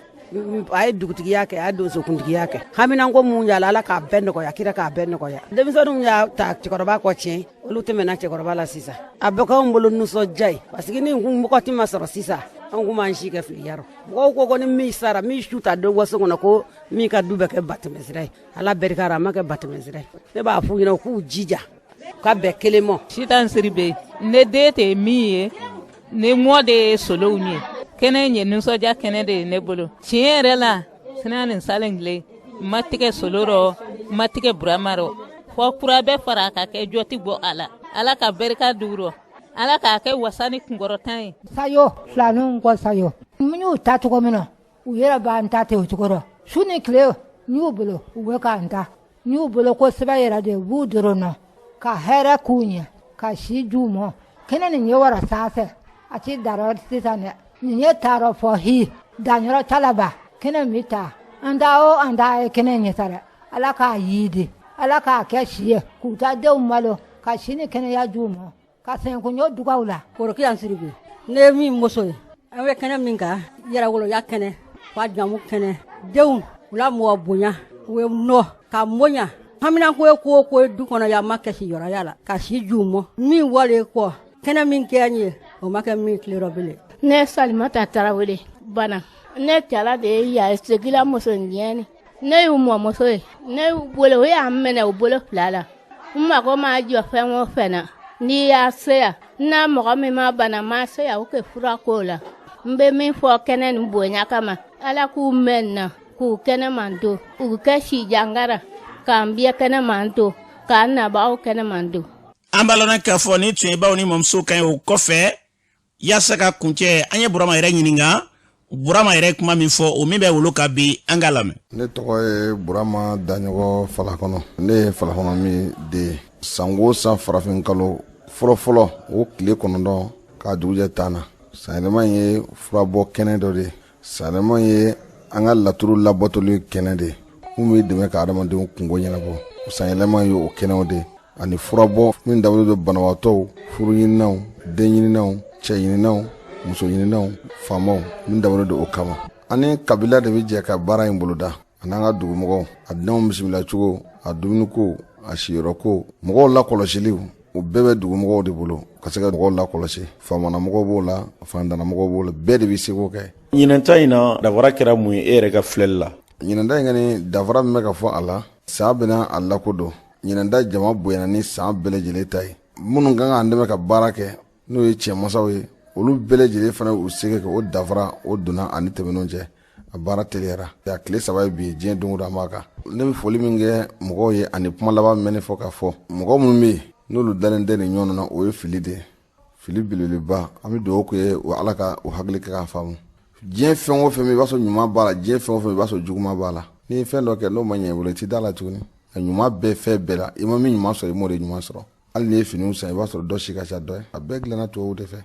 Speaker 11: a ye dugutigiya kɛ, a ye donsokuntigiya kɛ. Haminanko mun y'a la, Ala k'a bɛɛ nɔgɔya, kira k'a bɛɛ nɔgɔya. Denmisɛnninw y'a ta cɛkɔrɔba kɔ tiɲɛ, olu tɛmɛna cɛkɔrɔba la sisan. A bɛ k'anw bolo nisɔndiya ye, parce que ni kun wagati ma sɔrɔ sisan, anw kun b'an si kɛ filiya rɔ. Mɔgɔw ko ko ni min sara, min su ta don waso kɔnɔ, ko min ka du bɛ kɛ batɛmɛsira ye. Ala barika ra, a ma kɛ batɛmɛsira ye. Ne b'a f'u ɲɛna k'u jija ka bɛn kelen ma.
Speaker 12: Sitan Sidibe, ne den tɛ min ye, ne mɔ de ye solow ye. Kɛnɛ ye nisɔndiya kɛnɛ de ye ne bolo. Tiɲɛ yɛrɛ la, sina nin salen tile, n ma tigɛ solo rɔ, n ma tigɛ Burama rɔ. Fɔ kura bɛ fara ka kɛ, jɔ tɛ bɔ a la. Ala ka barika d'u rɔ, Ala k'a kɛ wasa ni kunkɔrɔtan ye.
Speaker 13: Sayo filaninw kɔ sayo, n y'u ta cogo min na, u yɛrɛ b'an ta ten o cogo rɔ. Su ni tile n y'u bolo, u bɛ k'an ta. N y'u bolo ko sɛbɛ yɛrɛ de, u b'u dɔrɔn nɔ ka hɛrɛ k'u ɲɛ, ka si d'u ma. Kɛnɛ nin ye wara sanfɛ, a ti darɔ sisan dɛ. Nin ye taarɔ fɔ hi danyɔrɔ talaba kɛnɛ min ta an ta o an ta ye kɛnɛ ɲɛ sa dɛ. Ala k'a yidi, Ala k'a kɛ si ye, k'u ta denw malo, ka si ni kɛnɛya d'u ma, ka sɛnkunjo dugaw la.
Speaker 14: Korokiya Sidibe, ne ye min muso ye, an bɛ kɛnɛ min kan, yɛrɛwoloya kɛnɛ, fa jamu kɛnɛ, denw u la mɔgɔ bonya, u ye nɔ ka bonya. Haminanko ye ko o ko ye du kɔnɔ yan, ma kɛ siyɔrɔya la ka si ju mɔ min wale kɔ kɛnɛ min kɛ n ye, o ma kɛ min tile rɔ bilen.
Speaker 15: Ne Salimata Tarawele bana, ne cɛla de ye yan segila muso ɲɛni. Ne y'u mɔmuso ye, ne y'u bolo, u y'an minɛ u bolo fila la. N mago ma jɔ fɛn o fɛn na, n'i y'a se yan, n'a mɔgɔ min ma bana ma se yan, o kɛ fura k'o la. N bɛ min fɔ kɛnɛ nin bonya kama, Ala k'u mɛn na, k'u kɛnɛ man to, u kɛ sijangara, k'an bɛɛ kɛnɛ man to, k'an nabaaw kɛnɛ man to.
Speaker 2: An b'a lɔn k'a fɔ nin tun ye baw ni mɔmusow kan ye. O kɔfɛ, yaasa ka kuncɛ, an ye Burama yɛrɛ ɲininka. Burama yɛrɛ kuma min fɔ, o min bɛ wolo ka bi, an k'a lamɛn.
Speaker 16: Ne tɔgɔ ye Burama Daɲɔgɔ Falakɔnɔ. Ne ye Falakɔnɔ min den ye. Sanko san farafin kalo fɔlɔfɔlɔ, o tile 9 k'a dugujɛ 10 na, sanyɛlɛma ye furabɔ kɛnɛ dɔ de ye. Sanyɛlɛma ye an ka laturu labɔtoli kɛnɛ de ye, mun b'i dɛmɛ ka adamadenw kungo ɲɛnabɔ. Sanyɛlɛma ye o kɛnɛw de ye, ani furabɔ min dabɔlen don banabaatɔw, furuɲininaw, denɲininaw, cɛɲininaw, musoɲininaw, faamaw, min dabɔlen don o kama. Ani kabila de bɛ jɛ ka baara in boloda. An'an ka dugumɔgɔw, a dunanw bisimila cogo, a dumuniko, a siyɔrɔko, mɔgɔw lakɔlɔsiliw, o bɛɛ bɛ dugumɔgɔw de bolo ka se ka mɔgɔw lakɔlɔsi. Faamanamɔgɔw b'o la, fantanamɔgɔw b'o la, bɛɛ de bɛ seko kɛ.
Speaker 1: Ɲinan ta in na, danfara kɛra mun ye e yɛrɛ ka filɛli la?
Speaker 16: Ɲinan ta in kɔni, danfara min bɛ ka fɔ a la, san bɛna a lakodɔn. Ɲinan ta jama bonyana ni san bɛɛ lajɛlen ta ye. Minnu kan k'an dɛmɛ ka baara kɛ, n'o ye cɛmasaw ye, olu bɛɛ lajɛlen fana y'u seko kɛ. O danfara o donna ani tɛmɛnenw cɛ. A baara teliyara. A tile 3 ye bi ye, diɲɛ don o don an b'a kan. Ne bɛ foli min kɛ mɔgɔw ye ani kuma laban min bɛ ne fɔ k'a fɔ mɔgɔ minnu bɛ yen n'olu dalen tɛ nin ɲɔgɔn na, o ye fili de ye, fili belebeleba. An bɛ dugawu kɛ o Ala ka o hakili kɛ k'a faamu. Diɲɛ fɛn o fɛn, i b'a sɔrɔ ɲuman b'a la. Diɲɛ fɛn o fɛn, i b'a sɔrɔ juguman b'a la. N'i ye fɛn dɔ kɛ n'o ma ɲɛ i bolo, i t'i da la tuguni. A ɲuman bɛɛ fɛn bɛɛ la, i ma min ɲuman sɔrɔ, i m'o de ɲuman sɔrɔ. Hali n'i ye finiw san, i b'a sɔrɔ dɔ si ka ca dɔ ye. A bɛɛ dilanna tubabuw de fɛ.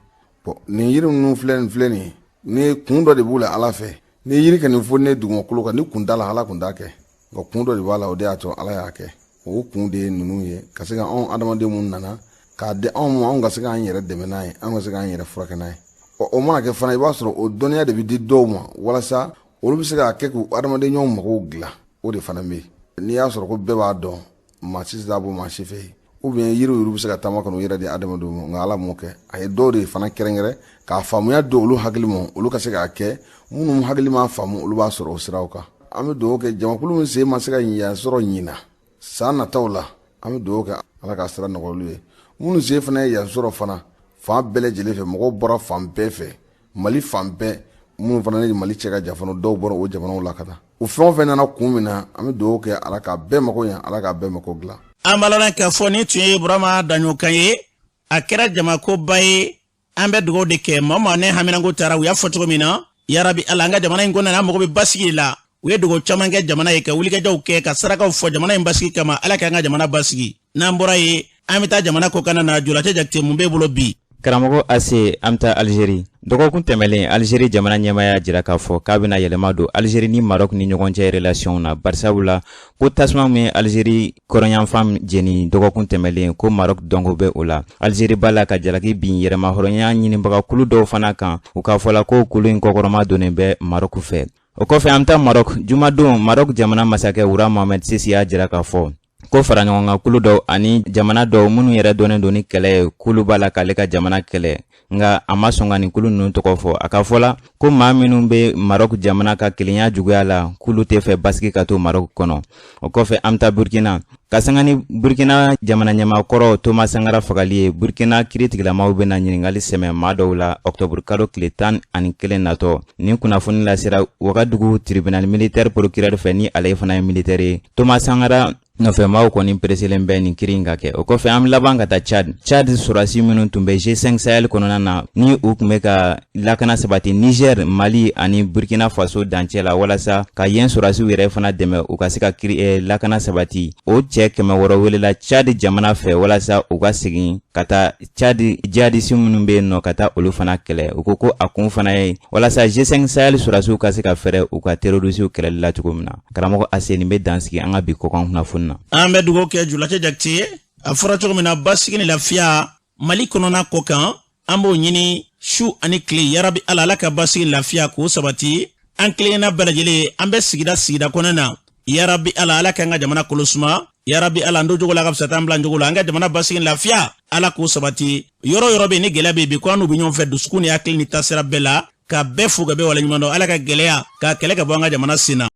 Speaker 16: Bon, nin yiri ninnu filɛ nin filɛ nin ye, ni kun dɔ de b'u la Ala fɛ. Ni yiri ka nin fo ne dugumakolo kan, ni kun t'a la, Ala kun t'a kɛ. Nka kun dɔ de b'a la, o de y'a to Ala y'a kɛ. O kun de ye ninnu ye, ka se ka anw adamaden minnu nana k'a di anw ma, anw ka se k'an yɛrɛ dɛmɛ n'a ye, anw ka se k'an yɛrɛ furakɛ n'a ye. Ɔ, o mana kɛ fana, i b'a sɔrɔ o dɔnniya de bɛ di dɔw ma walasa olu bɛ se k'a kɛ k'u adamaden ɲɔgɔn magow dilan. O de fana bɛ yen. N'i y'a sɔrɔ ko bɛɛ b'a dɔn, maa si tɛ taa bɔ maa si fɛ yen, ou bien yiriw yɛrɛ bɛ se ka taama ka n'u yɛrɛ di adamadenw ma. Nka Ala m'o kɛ. A ye dɔw de fana kɛrɛnkɛrɛn k'a faamuya don olu hakili ma, olu ka se k'a kɛ. Minnu hakili m'a faamu, olu b'a sɔrɔ o siraw kan. An bɛ dugawu kɛ jamakulu min sen ma se ka yan sɔrɔ ɲinan, san nataw la, an bɛ dugawu kɛ Ala ka sira nɔgɔya olu ye. Minnu sen fana ye yan sɔrɔ fana, fan bɛɛ lajɛlen fɛ, mɔgɔw bɔra fan bɛɛ fɛ, Mali fan bɛɛ, minnu fana ni Mali cɛ ka jan fana, dɔw bɔra o jamanaw la ka na. U fɛn o fɛn nana kun min na, an bɛ dugawu kɛ Ala k'a bɛɛ mako ɲɛ, Ala k'a bɛɛ mako dilan.
Speaker 2: An b'a lɔn k'a fɔ nin tun ye Burama Daɲɔ kan ye. A kɛra jamakoba ye. An bɛ dugawu de kɛ maa o maa ne haminanko taara, u y'a fɔ cogo min na, yarabi Ala, an ka jamana in kɔnɔna na, an mago bɛ basigi de la. U ye dugawu caman kɛ jamana ye, ka wulikajɔw kɛ, ka sarakaw fɔ jamana in basigi kama. Ala k'an ka jamana basigi. N'an bɔra yen, an bɛ taa jamana kɔkanna na. Jolacɛ Jakite, mun b'e bolo bi?
Speaker 17: Karamɔgɔ Ase, an bɛ taa Alizeri. Dɔgɔkun tɛmɛlen, Alizeri jamana ɲɛmaa y'a jira k'a fɔ k'a bɛna yɛlɛma don Alizeri ni Maroc ni ɲɔgɔn cɛ relation na, barisabu la ko tasuma min ye Alizeri kɔrɔnyanfan jeni dɔgɔkun tɛmɛlen, ko Maroc dɔnko bɛ o la. Alizeri b'a la ka jalaki bin yɛrɛmahɔrɔnya ɲinibagakulu dɔw fana kan, u k'a fɔ la ko kulu in kɔkɔrɔma donnen bɛ Maroc fɛ. O kɔfɛ, an bɛ taa Maroc. Jumadon, Maroc jamana masakɛ Roi Mohamed VI y'a jira k'a fɔ ko fara ɲɔgɔn kan kulu dɔw ani jamana dɔw minnu yɛrɛ dɔnnen don ni kɛlɛ ye, k'olu b'a la k'ale ka jamana kɛlɛ, nka a ma sɔn ka nin kulu ninnu tɔgɔ fɔ. A ka fɔ la ko maa minnu bɛ Maroc jamana ka kelenya juguya la, k'olu tɛ fɛ basigi ka to Maroc kɔnɔ. O kɔfɛ, an bɛ taa Burkina. Ka sanga ni Burkina jamana ɲɛmaakɔrɔ Thomas Sankara fagali ye, Burkina kiritigilamaw bɛna ɲininkali sɛmɛ maa dɔw la ɔktɔburu kalo tile 11 natɔ. Nin kunnafoni lasera Wagadugu tribunal militaire procureur fɛ, ni ale fana ye militaire ye. Thomas Sankara nɔfɛmaaw kɔni pereselen bɛ nin kiri in ka kɛ. O kɔfɛ, an bɛ laban ka taa Tchad. Tchad sɔrɔdasi minnu tun bɛ G5 Sahel kɔnɔna na, ni u tun bɛ ka lakana sabati Niger, Mali ani Burkina Faso dancɛ la, walasa ka yen sɔrɔdasiw yɛrɛ fana dɛmɛ u ka se ka kiri lakana sabati, o cɛ 600 welela Tchad jamana fɛ walasa u ka segin ka taa Tchad jihadisi minnu bɛ yen nɔ, ka taa olu fana kɛlɛ. U ko ko a kun fana ye walasa G5 Sahel sɔrɔdasiw ka se ka fɛrɛ u ka terrorisiw kɛlɛli la cogo min na. Karamɔgɔ Ase, nin bɛ dan sigi an ka bi kɔkan kunnafoni na.
Speaker 2: An bɛ dugawu kɛ Julacɛ Jakite ye. A fɔra cogo min na, basigi ni lafiya Mali kɔnɔna kɔ kan, an b'o ɲini su ani tile. Yarabi Ala, Ala ka basigi ni lafiya k'o sabati an kelenkelenna bɛɛ lajɛlen, an bɛ sigida sigida kɔnɔna na. Yarabi Ala, Ala k'an ka jamana kolo suma. Yarabi Ala, an don cogo la ka fisa t'an bila cogo la. An ka jamana basigi ni lafiya, Ala k'o sabati. Yɔrɔ yɔrɔ bɛ yen ni gɛlɛya bɛ yen bi, ko an n'u bɛ ɲɔgɔn fɛ dusukun ni hakili ni taasira bɛɛ la, ka bɛɛ fo ka bɛɛ waleɲuman dɔn. Ala ka gɛlɛya k'a kɛlɛ ka bɔ an ka jamana sen na.